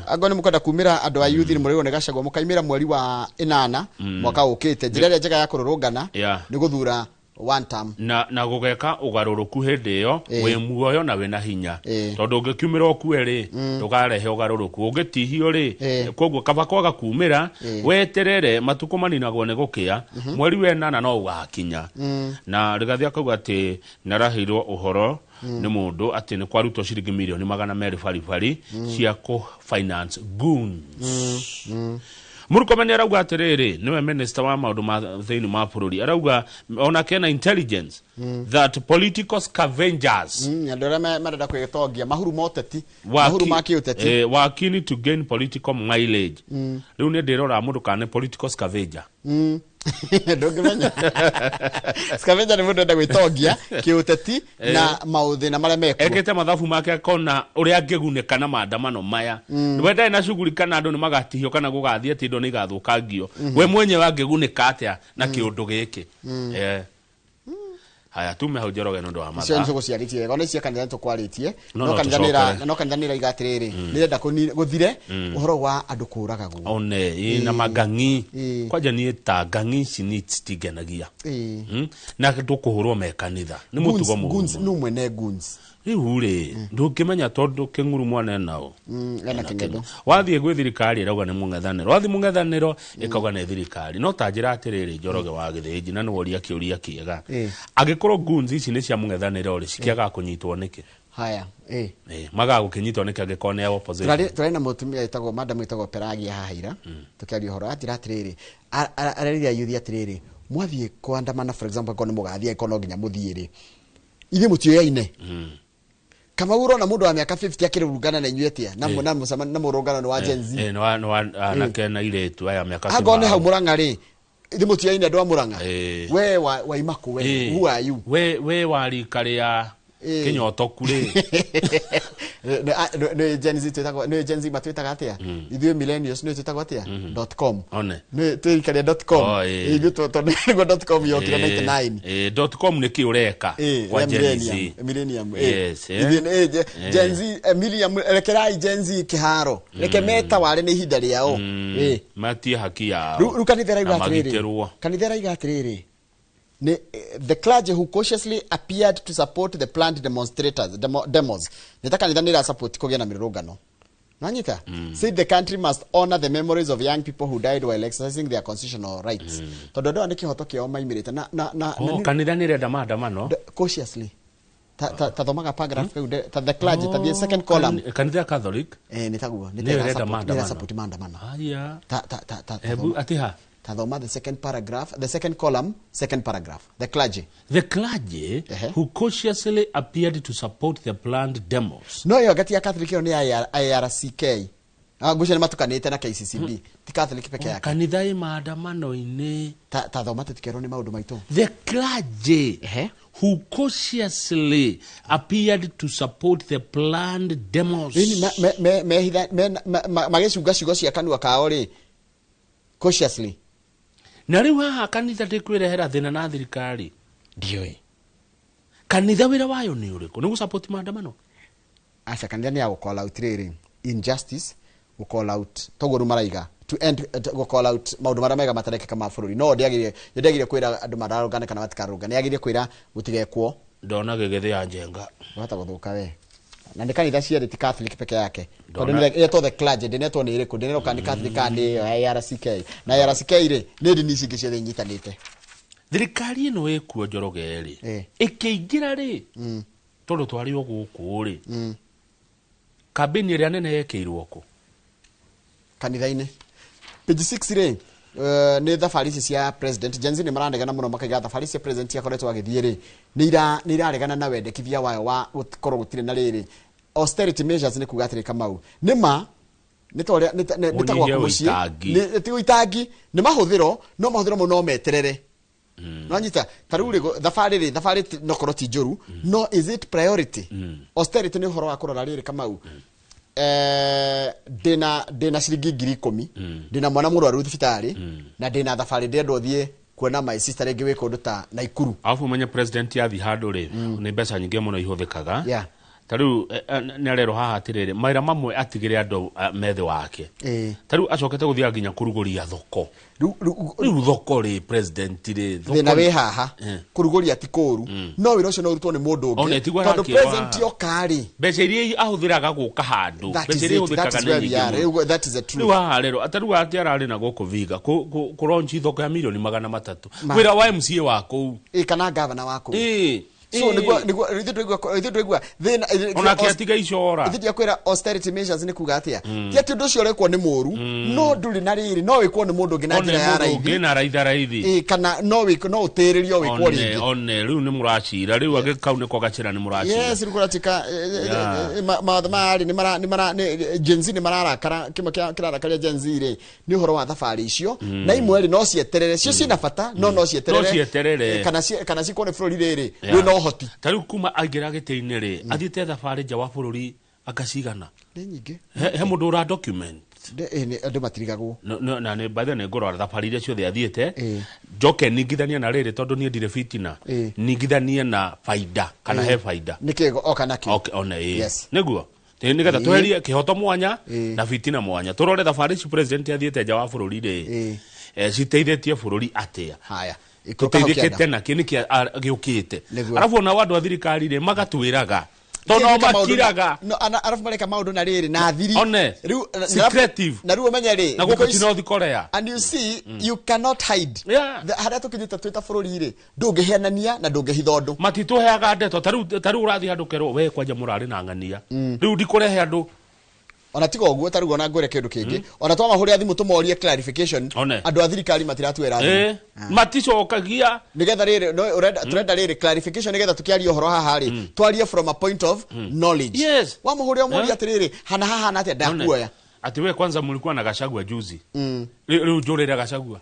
Angorwo nĩ mũkwenda kumĩra, andũ a yuthi, nĩ mũrĩrwo nĩ Gachagua, mũkaimĩra mweri wa 8 mwaka ũkĩte. Njĩra ĩrĩa njega ya kũrũrũngana nĩ gũthura one term. Na gũgeka ũgarũrũku hĩndĩ ĩyo wĩ muoyo na wĩna hinya, tondũ ũngĩkiumĩra ũkue rĩ, ndũkarehe ũgarũrũku. Ũngĩtihio rĩ, koguo kaba kwaga kumĩra, weterere matukũ maninagwo nĩ gũkĩa, mweri wa 8 no ũgakinya. Na Rigathĩ akauga atĩ nĩ araheirwo ũhoro nĩ mũndũ atĩ nĩ kwarutwo ciringi mirioni 200 baribari cia kũ finance goons. Murkomen arauga atĩrĩrĩ, nĩwe minister wa maũndũ ma thĩinĩ ma bũrũri, arauga ona kena intelligence that political scavengers, andũ arĩa marenda kwĩtongia, mahuru ma ũteti, mahuru ma kĩũteti, were keen to gain political mileage. Rĩu nĩ ndĩrora mũndũ kana nĩ political scavenger. Ndũngĩmenya, scavenger nĩ mũndũ enda gwĩtongia kĩũteti na maũthĩna marĩa mekuo. Ekĩte mathabu make akona ũrĩa angĩgunĩka na maandamano maya. We ndarĩ na shughuli kana andũ nĩ magatihio kana gũgathiĩ atĩ indo nĩ igathũkangio. We mwenyewe angĩgunĩka atĩa na kĩũndũ gĩkĩ? Haya, tume hau, Njoroge, nĩ ũndũ wa Icio mathaa. nĩ tũgũciarĩtie wega, ona icio kanitha nĩ tũkwarĩtie. No, no no, kanitha nĩ tũcokere. No kanitha nĩ ĩraiga atĩrĩrĩ, nĩ ĩrenda gũthire ũhoro wa andũ kũragagwo. One ĩ, na mang'ang'i. Kwanja niĩ ta ng'ang'i ici ni citingenagia. Na ndũkũhũrwo me kanitha nĩ mũtugo Goons- mũũru goons, mũno. nũ mwene goons? Rĩu rĩ, ndũngĩmenya tondũ kĩng'uru mwana nao Ena kĩng'endo. Wathiĩ gwĩ thirikari ĩrauga nĩ mũng'ethanĩro, wathiĩ mũng'ethanĩro ĩkauga nĩ thirikari. No ta njĩra atĩrĩrĩ, Njoroge wa Gĩthĩnji, na nĩworia kĩũria kĩega, angĩkorwo goons ici nĩ cia mũng'ethanĩro rĩ, cikĩagaga kũnyitwo nĩkĩ? Haya. Magaga gũkĩnyitwo nĩkĩ angĩkorwo nĩ a opposition? Tũrarĩ na mũtumia wĩtagwo, madam wĩtagwo Pelagia haha ira, tũkĩaria ũhoro, anjĩra atĩrĩrĩ, arerire ayuthi atĩrĩrĩ, mwathiĩ kũandamana, for example, angĩkorwo nĩ mũgathiĩ, angĩkorwo no nginya mũthiĩ rĩ, ithuĩ mũtiũyaine. Kamau, ũrona mũndũ wa mĩaka 50 akĩrũrũngana na inyuĩ atĩa na mũrũngano nĩ wa Gen Z? Nĩ wa anake na airĩtu aya mĩaka Angorwo nĩ hau kĩbao. Mũrang'a rĩ, ithuĩ mũtiũyaine andũ a Mũrang'a. We waima kũ we? Who are you? We wa rika rĩa kĩnyotoku rĩ? Nĩ Gen Z twĩtagwo, nĩ Gen Z matwĩtaga atĩa? Ithuĩ millennials nĩ twĩtagwo atĩa? Dot com. One. Nĩ twĩ rika rĩa dot com. Oh. Ithuĩ tondũ nĩguo dot com yokire 99. Dot com nĩ kĩ ũreka kwa Rĩa Gen Z? millennium, millennium. Yes. Ithuĩ Gen Z, millennium, rekerai Gen Z kĩharo, reke metaware, nĩ ihinda rĩao. Matie haki yao Rĩu kanitha ĩrauga na atĩrĩrĩ, magitĩrwo. Kanitha ĩrauga atĩrĩrĩ, nĩ the clergy who cautiously appeared to support the planned demonstrators demos, nĩ ta kanitha nĩ ĩra support kũgĩa na mĩrũrũngano, nanyita, said the country must honor the memories of young people who died while exercising their constitutional rights, tondũ andũ aya nĩ kĩhoto kĩao maimĩrĩte na Oh, kanitha nĩ ĩrenda maandamano? Cautiously, ta thomaga paragraph kau, ta the clergy, ta the second column. Kanitha ya Catholic Nĩ taguo, nĩ nĩyo ta ĩrenda ĩra maandamano. support maandamano. Aya. Ta Hebu ati ha Tathoma the second paragraph, the second column, second paragraph. The clergy. The clergy who cautiously appeared to support the planned demos. No yo gati ya Catholic yo ni IRCK. Ngucio nĩ matukanĩte na KCCB. Ti Catholic peke yake. Kanitha ĩ maandamano-inĩ. Ta thoma tũtikerwo nĩ maũndũ maitũ. The clergy who cautiously appeared to support the planned demos. Ĩni mehitha magĩcunga ciugo cia kanua kao rĩ, cautiously. Na rĩu haha kanitha ndĩkwĩrehera thĩna na thirikari. Ndiũĩ. Kanitha wĩra wayo nĩ ũrĩkũ? Nĩ gũsupport maandamano? Aca, kanitha nĩ ya gũ call out rĩrĩ injustice, gũ call out toguo rĩu maraiga to end, gũ call out maũndũ marĩa mega matarekĩka ma bũrũri. No ndĩagĩrĩire kwĩra andũ mararũngane kana matikarũngane, yagĩrĩire kwĩra gũtigekwo. Ndona gĩgĩthĩa njenga. Wahota gũthũka we. Na nĩ kanitha cierĩ, ti Catholic peke yake, tondũ ĩretwo the clergy, ndĩnetwo nĩ ĩrĩkũ, ndĩnerwo kana nĩ Catholic kana nĩ IRCK. Na IRCK rĩ, nĩ ndini ici ingĩ ciothe inyitanĩte. Thirikari ĩno ĩkuo, Njoroge, rĩ, ĩkĩingĩra rĩ, tondũ twarĩ o gũkũ rĩ, kambĩni ĩrĩa nene yekĩirwo kũ? Kanitha-inĩ. Page 6 rĩ, nĩ thabarĩ ici cia president. Gen Z nĩ maranegena mũno, makaiga thabarĩ cia president akoretwo agĩthiĩ rĩ, nĩ iraregana na wendekithia wayo wa gũkorwo gũtirĩ na rĩrĩ austerity measures. Nĩ kuga atĩrĩ, Kamau, nĩ ma nĩ ta ũrĩa nĩ ta Ũnyihie gwaku mũciĩ. ũitangi. Ti ũitangi, nĩ mahũthĩro, no mahũthĩro mau no meterere. Nonyita ta rĩu rĩ, thabarĩ rĩ, thabarĩ no korwo ti njũru, no is it priority? Austerity nĩ ũhoro wa kũrora rĩrĩ, Kamau, ndĩna ciringi 10,000, ndĩna mwana mũrwaru thibitarĩ, na ndĩna thabarĩ ndĩrenda ũthiĩ kuona my sister rĩngĩ wĩ kũndũ ta Naikuru. Arabu ũmenye president athiĩ handũ rĩ, nĩ mbeca nyingĩ mũno ihũthĩkaga. Ta rĩu nĩ arerwo haha atĩrĩrĩ, mawĩra mamwe atigĩre andũ methĩ wake. Ta rĩu acokete gũthiaga nginya kũrugũria thoko. Rĩu thoko rĩ, president rĩ, thoko Thĩna wĩ haha, kũrugũria ti kũũru, no wĩra ũcio no ũrutwo nĩ mũndũ One, ũngĩ, tiguo tondũ arakĩrwo president haha. oka rĩ, Mbeca iria ahũthĩraga gũka handũ, That mbeca is iria it, that ihũthĩkaga is nĩ where we nyingĩ are. mũno. Rĩu, that is the truth. Rĩu haha rero ata rĩu atĩ ararĩ na gũkũ Viga kũronchi thoko ya mirioni 300, Ma. wĩra wa MCA wa kũu. Ĩ, kana gavana wa kũu. So nĩguo ithuĩ tũigua thĩna. Onake atiga icora. Ithuĩ ndiakwĩra austerity measures nĩ kuga atĩa. Ti atĩ ũndũ ũcio ũrekwo nĩ mũũru, no ndũrĩ na rĩrĩ, no wĩkwo nĩ mũndũ ũngĩ na One njĩra ya mũndũ raithi. ũngĩ na raitha raithi. Ĩ, kana no wĩkwo, no ũtĩrĩrio wĩkwo One rĩngĩ. One rĩu nĩ mũracira, rĩu angĩ kau nĩko gacĩra nĩ mũracira. Yes, rĩu kũratika mawatho maya rĩ, nĩ mara Gen Z nĩ mararakara. Kĩmwe kĩrarakaria Gen Z rĩ, nĩ ũhoro wa thabarĩ icio, na imwe rĩ, no cieterere. Cio ciĩna bata, no no cieterere. No cieterere. Kana cikorwo nĩ bũrũri rĩrĩ wĩna ũhoti. Ta rĩu kuma aingĩra gĩtĩ-inĩ rĩ, athiĩte thabarĩ nja wa bũrũri akacigana? Nĩ nyingĩ. He mũndũ ũra document? Andũ matirigagwo. Na nĩ by the way nĩ ngũrora thabarĩ iria ciothe athiĩte, njoke ningithanie na rĩrĩ, tondũ niĩ ndirĩ fitina, ningithanie na baida kana he baida. Nĩkĩ oka nakĩo? Okay, one ĩ. Yes. Nĩguo nĩgetha tweherie kĩhoto mwanya na fitina mwanya, tũrore thabarĩ ici president athiĩte nja wa bũrũri rĩ, citeithĩtie bũrũri atĩa? Haya. Ikũrũka hau Tũteithĩkĩte kĩanda. nakĩ? Nĩkĩ gĩũkĩte? Nĩguo. Arabu ona andũ a thirikari rĩ, magatwĩraga tondũ Meka maũndũ makiraga. No, arabu mareka maũndũ na rĩrĩ na thiri. One, Rĩu secretive. Na rĩu ũmenye rĩ, Na gũkũ thikũ ti North Korea. And you see, you cannot hide. Harĩa tũkinyĩte twĩ ta bũrũri rĩ, ndũngĩhenania na ndũngĩhitha ũndũ. Matitũheaga ndeto. Ta rĩu ũrathiĩ handũ kerwo we kwanja mũrarĩ na ng'ania, rĩu ndikũrehe andũ. Ona tiga ũguo, ta rĩu ona ngwĩre kĩndũ kĩngĩ, ona twamahũrĩra thimũ tũmorie clarification, One. andũ a thirikari matiratuĩra thimũ. Maticokagia. Nigetha rĩrĩ, no ũrenda, tũrenda rĩrĩ clarification, nigetha tũkĩaria ũhoro haha rĩ, twarie from a point of knowledge. Wamũhũrĩra ũmũrie atĩrĩrĩ, hana hahana atĩa, ndakuoya. Ati we kwanza mlikuwa na Gachagua juzi, rĩu njũrĩre Gachagua.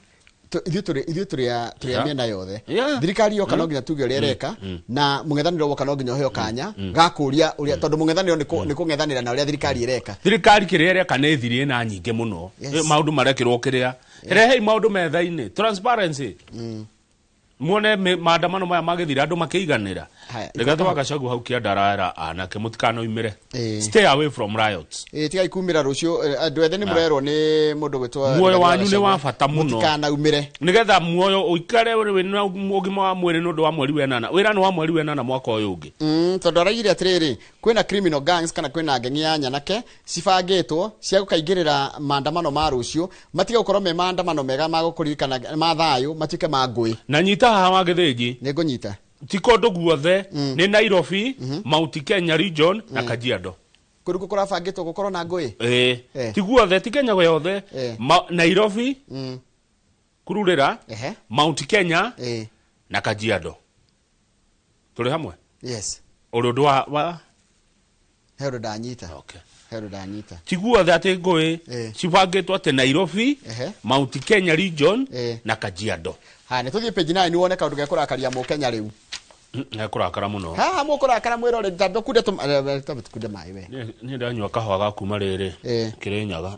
Ithuĩ tũrĩ a mĩena yothe. Thirikari yoka, no nginya tuge ũrĩa ĩreka, na mũng'ethanĩro woka, no nginya ũheo kanya ga kũria ũrĩa, tondũ mũng'ethanĩro nĩ kũng'ethanĩra na ũrĩa thirikari ĩreka. Thirikari kĩrĩa ĩreka nĩ thiri na nyingĩ mũno. Maũndũ marekĩrwo kĩrĩa, rehei maũndũ metha-inĩ, transparency, muone maandamano maya magĩthira andũ makĩiganĩra. Haya, Rigathĩ wa Gachagua hau kĩanda arera anake mũtikanoimĩre. Ĩĩ. Stay away from riots. Ĩĩ, tigai kumĩra rũciũ. Andũ ethĩ nĩ mũrerwo nĩ mũndũ gwĩtwo Muoyo Rigathĩ wa wanyu nĩ Gachagua. wa bata mũno. Mũtikanaumĩre. Nigetha muoyo ũikare wĩna ũgima wa mwĩrĩ nĩ ũndũ wa mweri wenana, wĩra nĩ wa mweri wenana mwaka ũyũ ũngĩ. Tondũ araigire atĩrĩrĩ, kwĩna criminal gangs kana kwĩna ngengi ya nyanake cibangĩtwo cia gũkaingĩrĩra maandamano ma rũciũ, matige gũkorwo me maandamano mega ma gũkũririkana ma thayũ, matuĩke ma ngũĩ. Na nyita haha wa Gĩthĩnji. Nĩ ngũnyita. Ti kũndũ guothe, nĩ Nairobi, Mount Kenya region na Kajiado. Kũrĩkũ kũrabangĩtwo gũkorwo na ngũĩ? Ĩĩ. Ti guothe, ti Kenya yothe. Nairobi, Kururĩra, Ehe. Mount Kenya Eh. na Kajiado. Tũrĩ hamwe? Yes. Ũrĩ ũndũ wa He ũndũ ndanyita. Okay. He ũndũ ndanyita. Tiguothe atĩ ngũĩ Eh. cibangĩtwo atĩ Nairobi, Ehe. Mount Kenya region Eh. na Kajiado. Haya, nĩ tũthiĩ page 9 wone kaũndũ gekũrakaria mũkenya rĩu. Nĩkũrakara mũno. Haha mũkũrakara mwĩrore tambe kunde tambe tukunde maĩ we. Niĩ ndanyua kahũa ga kuma rĩrĩ Eh. Kĩrĩnyaga.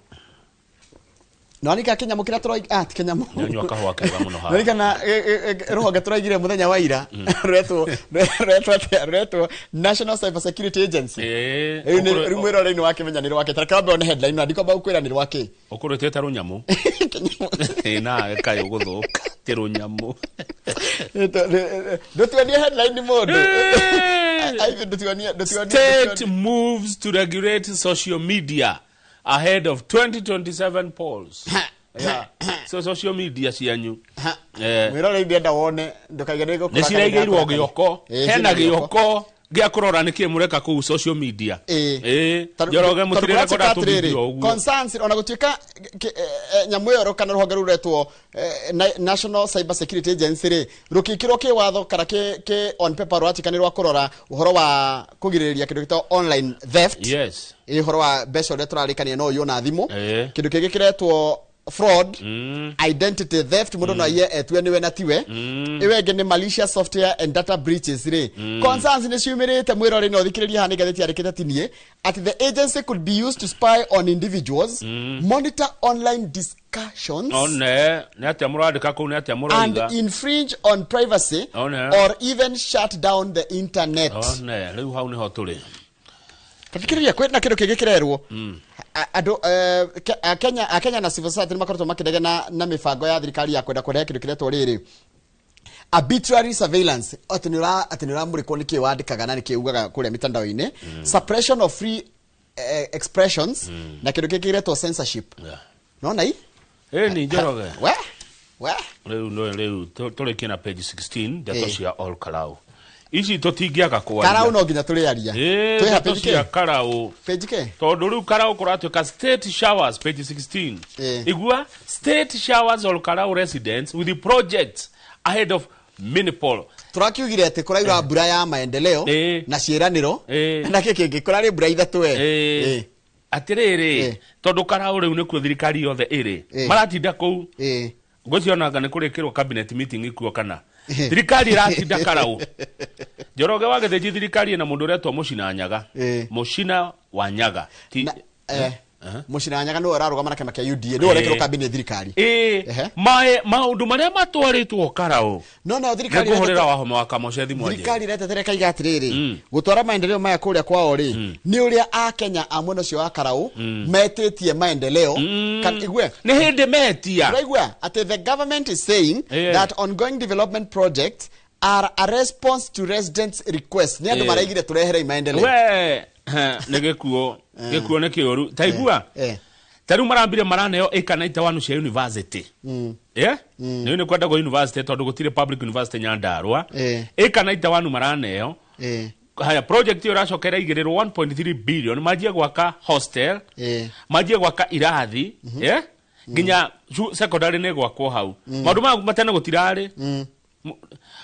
Nĩwanika kĩnyamũ kĩrĩa tũroi ah ti kĩnyamũ. Ndanyua kahũa kega mũno haha. Nĩwanika rũhonge tũraigire mũthenya wa ira rwetwo atĩa? Rwetwo National Cyber Security Agency. Eh, Rĩu rĩu mwĩrore nĩ wakĩmenya nĩ rwake. Tareke wambe one headline na ndikwamba gũkwĩra nĩ rwake. Ũkũrĩtĩte rũnyamũ. Ĩ nawe kaĩ ũgũthũka ti rũnyamũ. Ndũtuonie headline mũndũ. Eh. Aithi ndũtuonie ndũtuonie. State moves to regulate social media ahead of 2027 polls. Yeah. So social media cianyu. Eh, Mwĩrore ndĩrenda wone ndũkaiga nĩ nĩ ciraigĩirwo gĩoko. Eh, Hena ciĩna gĩoko. gĩoko gĩa kũrora nĩkĩ mũreka kũu social media. Ĩĩ. Ĩĩ. Njoroge mũtirĩrekoda tũvideo ũguo. Concerns ona gũtuĩka nyamũ ĩyo kana rũhonge rũu rwetwo National Cyber Security Agency rĩ rũkĩkĩrwo kĩ watho kana kĩ on paper rũratuĩka nĩ rwa kũrora ũhoro wa kũgirĩrĩria kĩndũ gĩtagwo online theft. Yes. Ĩ ũhoro wa mbeca ũrĩa tũrarĩkania no ũiywo na thimũ. Ĩĩ. Kĩndũ kĩngĩ kĩretwo fraud, identity theft, mũndũ no aiye etue nĩwe na tiwe. Ĩyo ĩngĩ nĩ malicious software and data breaches rĩ. Concerns nĩ ciumĩrĩte mwĩrore no thikĩrĩrie haha nĩ ngathĩti yandĩkĩte tinie atĩ the agency could be used to spy on individuals, monitor online discussions One, nĩ atĩa mũrandĩka kũu, nĩ atĩa and mũroiga. infringe on privacy One. or even shut down the internet. One, rĩu hau nĩho tũrĩ. Tathikĩrĩria kwĩna kĩndũ kĩngĩ kĩrerwo andũ a Kenya na civil society nĩ makoretwo makĩregana na mĩbango ya thirikari ya kwenda kũrehe kĩndũ kĩretwo rĩrĩ arbitrary surveillance, atĩ nĩ ũramũrĩkwo nĩkĩ wandĩkaga na nĩkĩ ugaga kũrĩa mitandao-inĩ, suppression of free expressions na kĩndũ kĩngĩ kĩretwo censorship. Yeah. Nona i Ĩ ni Njoroge. We Rĩu no rĩu tũrĩkie na page 16 ndeto Ĩĩ. cia Ol Kalou. Ici tũtingĩaga kwaria. Karau no nginya tũrĩaria. Ĩĩ, Twĩ ha ndeto page cia kĩ? Karau. Page kĩ? Tondũ rĩu Karau kũratuĩka state showers page 16. Ĩĩ. Igua state showers Ol Kalou residents with the projects ahead of Minipol. Tũrakiugire atĩ kũraura mbura ya maendeleo Ĩĩ. na ciĩranĩro Ĩĩ. na kĩ kĩngĩ kũrarĩ mbura ithatũ we. Ĩĩ. Ĩĩ. Atĩrĩrĩ, Ĩĩ. tondũ Karau rĩu nĩkuo thirikari yothe ĩrĩ. Ĩĩ. Maratinda kũu. Ĩĩ. Ngwĩciria nĩ kũrĩkĩrwo cabinet meeting ikuo kana thirikari ĩratinda Karau. Njoroge wa Gĩthĩnji thirikari ĩna mũndũ ũretwo Mũcina Nyaga. Ĩĩ. Mũcina wa Nyaga. Ti Na, Mũcina wa Nyaga nĩwe ũrarũgama na kĩama kĩa UDA nĩwe ũrekĩrwo Ĩĩ. kambĩ nĩ thirikari. Ĩĩ. Ehe. Maũndũ marĩa matwarĩtwo Karau. No nayo thirikari Nĩngũhũrĩra ĩretete wa wa Kamũce thimũ anjĩre. thirikari ĩretetere kaiga atĩrĩrĩ gũtwara maendeleo maya kũrĩa kwao rĩ nĩ ũrĩa akenya a mwena ũcio wa Karau metĩtie maendeleo Kan- igue Nĩ hĩndĩ metia. Uraigua atĩ the government is saying Ĩĩ. that ongoing development projects are a response to residents' requests. Nĩ andũ Ĩĩ. maraigire tũreherei maendeleo. We nĩ gĩkuo. Gĩkuo nĩ kĩũru. Ta igua. Eh. Ta rĩu marambire maraneo ĩka 91 cia university. Yeah? Nĩ nĩ kwendagwo university tondũ gũtirĩ public university Nyandarua. Ĩĩ. Ĩka 91 maraneo. Eh. Haya project ĩyo ĩracoka ĩraigĩrĩrwo 1.3 billion manjie gwaka hostel Ĩĩ. manjie gwaka irathi yeah? Nginya secondary nĩ gwakwo hau maũndũ maya matene gũtirarĩ.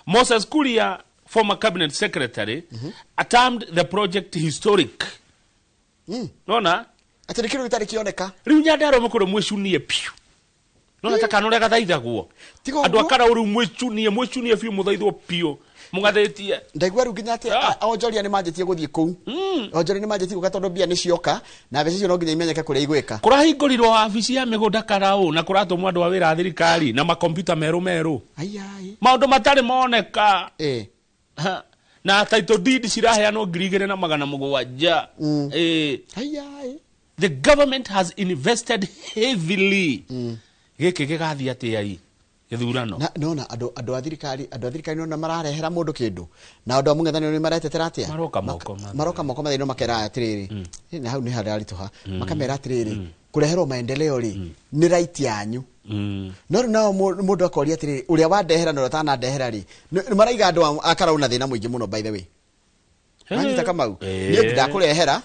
Moses Kuria, former cabinet secretary, termed the project historic. Nona Atĩ nĩ kĩndũ gĩtarĩ kĩoneka. Rĩu Nyandarua mũkũrũ mwĩcunie piũ nona ta kana ũrĩa gathaithagwo Tiga andũ a ũguo. Karau rĩu mwĩcunie biũ mũthaithwo biũ mũgathĩtie. Ndaigua rĩu nginya atĩ onjoria nĩ manjĩtie gũthiĩ kũu. Onjoria nĩ manjĩtie gũka tondũ mbia nĩ cioka na mbeca icio no nginya imenyeke kũrĩa igwĩka. Kũrahingũrirwo wabici ya mĩgũnda Karau na kũratũmwo andũ a wĩra a thirikari na makompiuta merũ merũ. Aiai. Maũndũ matarĩ moneka. Ĩĩ. Ha, na title deed ciraheanwo 2,700. Ĩĩ. Aiai. The government has invested heavily. Gĩkĩ gĩgathiĩ atĩa i gĩthurano? Na nona andũ a thirikari nona mararehera mũndũ kĩndũ na andũ a mũng'ethanĩro nĩ maretetera atĩa? Maroka moko matheri. Maroka moko matheri no makera atĩrĩrĩ na hau nĩ hararituha makamera atĩrĩrĩ kũreherwo maendeleo rĩ nĩ right yanyu. No rĩu nao mũndũ akoria atĩrĩrĩ ũrĩa wandehera na ũrĩa ũtanandehera rĩ nĩ maraiga andũ a Karau na thĩna mũingĩ mũno by the way. Nanyita Kamau niĩ ndakũrehera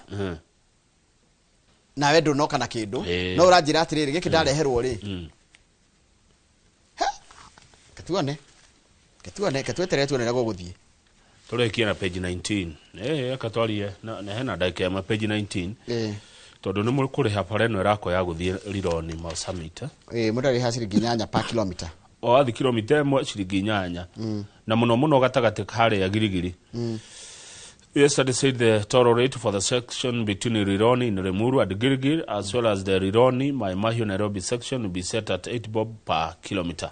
nawe ndũnoka na kĩndũ Ĩĩ. no ũranjĩra atĩrĩrĩ gĩkĩ ndareherwo rĩ. Tuone. Ke tweterere tuone ũrĩa gũgũthiĩ. Tũrĩkie na page 19. Akatwarie na hena ndagĩka ĩmwe page 19. Tondũ nĩ mũkũrĩha bara ĩno ĩrakwo ya gũthiĩ Rironi Mau Summit. Mũndũ arĩha ciringi 8 per kilometer. O wathi kilomita ĩmwe ciringi 8. Na mũno mũno gatagatĩ harĩa Girigiri. Yesterday said the toll rate for the section between Rironi in Limuru and Gilgil, as well as the Rironi Mai Mahiu Nairobi section, will be set at 8 bob per kilometer.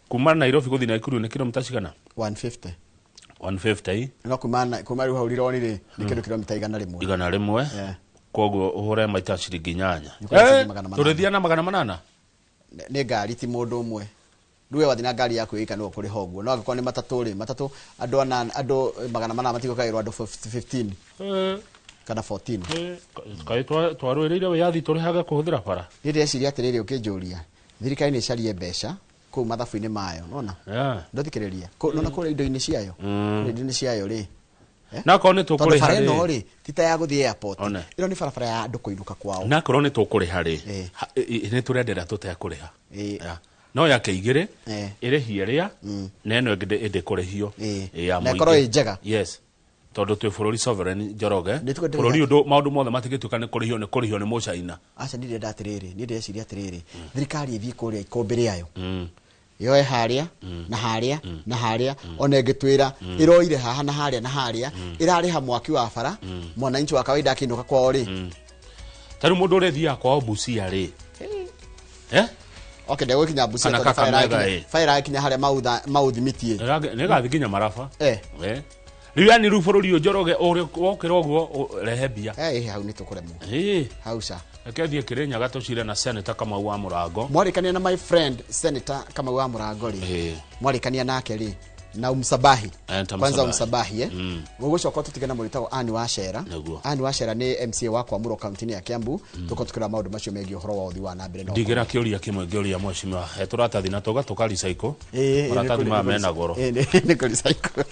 Kuma Nairobi gũthiĩ Nakuru nĩ kilomita cigana? 150. 150. No kuma rĩu hau Rironi rĩ nĩ kĩndũ kilomita 100. 100. Koguo ũhũre maita ciringi 8. Tũrĩthia na 800? Nĩ ngari ti mũndũ ũmwe. Rĩu we wathiĩ na ngari yaku ĩka no kũrĩha ũguo. No angĩkorwo nĩ matatũ rĩ, matatũ andũ andũ 800 matigũkaĩrwo andũ 15 kana 14. Kaĩ twarũĩrĩire wĩyathi tũrĩhage kũhũthĩra bara? Niĩ ndĩreciria atĩrĩrĩ, ũkĩnjũria thirikari nĩ ĩcarie mbeca kũu mathabu-inĩ mayo, nona? Ndothikĩrĩria. Nona kũrĩa indo-inĩ ciayo? Kũrĩa indo-inĩ ciayo rĩ. Na korwo nĩ tũkũrĩha rĩ. Tondũ bara ĩno rĩ, ti ta ya gũthiĩ airport. Ĩno nĩ barabara ya andũ kũinũka kwao. Na korwo nĩ tũkũrĩha rĩ, nĩ tũrenderera tũtekũrĩha. No yake igĩrĩ ĩrĩhie rĩa na ĩno ĩngĩ ĩndĩkũrĩhio. Na ĩkorwo ĩ njega. Yes. Tondũ twĩ bũrũri sovereign Njoroge. Bũrũri ũndũ maũndũ mothe matingĩtuĩka nĩ kũrĩhio nĩ kũrĩhio nĩ mũcaina. Aca niĩ ndĩrenda atĩrĩrĩ, niĩ ndĩreciria atĩrĩrĩ, thirikari ĩthiĩ kũrĩa ikũmbĩ rĩayo. Yoe harĩa na harĩa na harĩa ona ĩngĩtwĩra ĩroire haha na harĩa na harĩa ĩrarĩha mwaki wa bara mwananchi wa kawaida akĩinũka kwao rĩ. Ta rĩu mũndũ ũrĩa thiaga kwao Busia rĩ. Okay, ndegũkinya Busia tondũ bara ĩrakinya harĩa maũthimĩtie. Nĩ ĩgathiĩ nginya Maraba. Rĩu yani rĩu bũrũri ũyũ Njoroge wokĩra ũguo rehe mbia. Hau nĩ tũkũremwo. Hau ca. Reke thiĩ Kĩrĩnyaga tũcire na Senator Kamau wa Mũrango. Mwarĩkania na my friend Senator Kamau wa Mũrango rĩ. Mwarĩkania nake rĩ na umsabahi. Kwanza umsabahi Mũgũcoka tũtige na mũrĩtagwo Anne Wachera. Anne Wachera nĩ MCA wa Kwamuro kaunti-inĩ ya Kiambu. Tũko tukĩrora maũndũ macio megiĩ ũhoro wa ũthii wa na mbere. Ndigĩra kĩũria kĩmwe ngĩũria mheshimiwa. He tũratathi na tũga tũka recycle. Maratathi maya mena goro. Nĩ kũ recycle.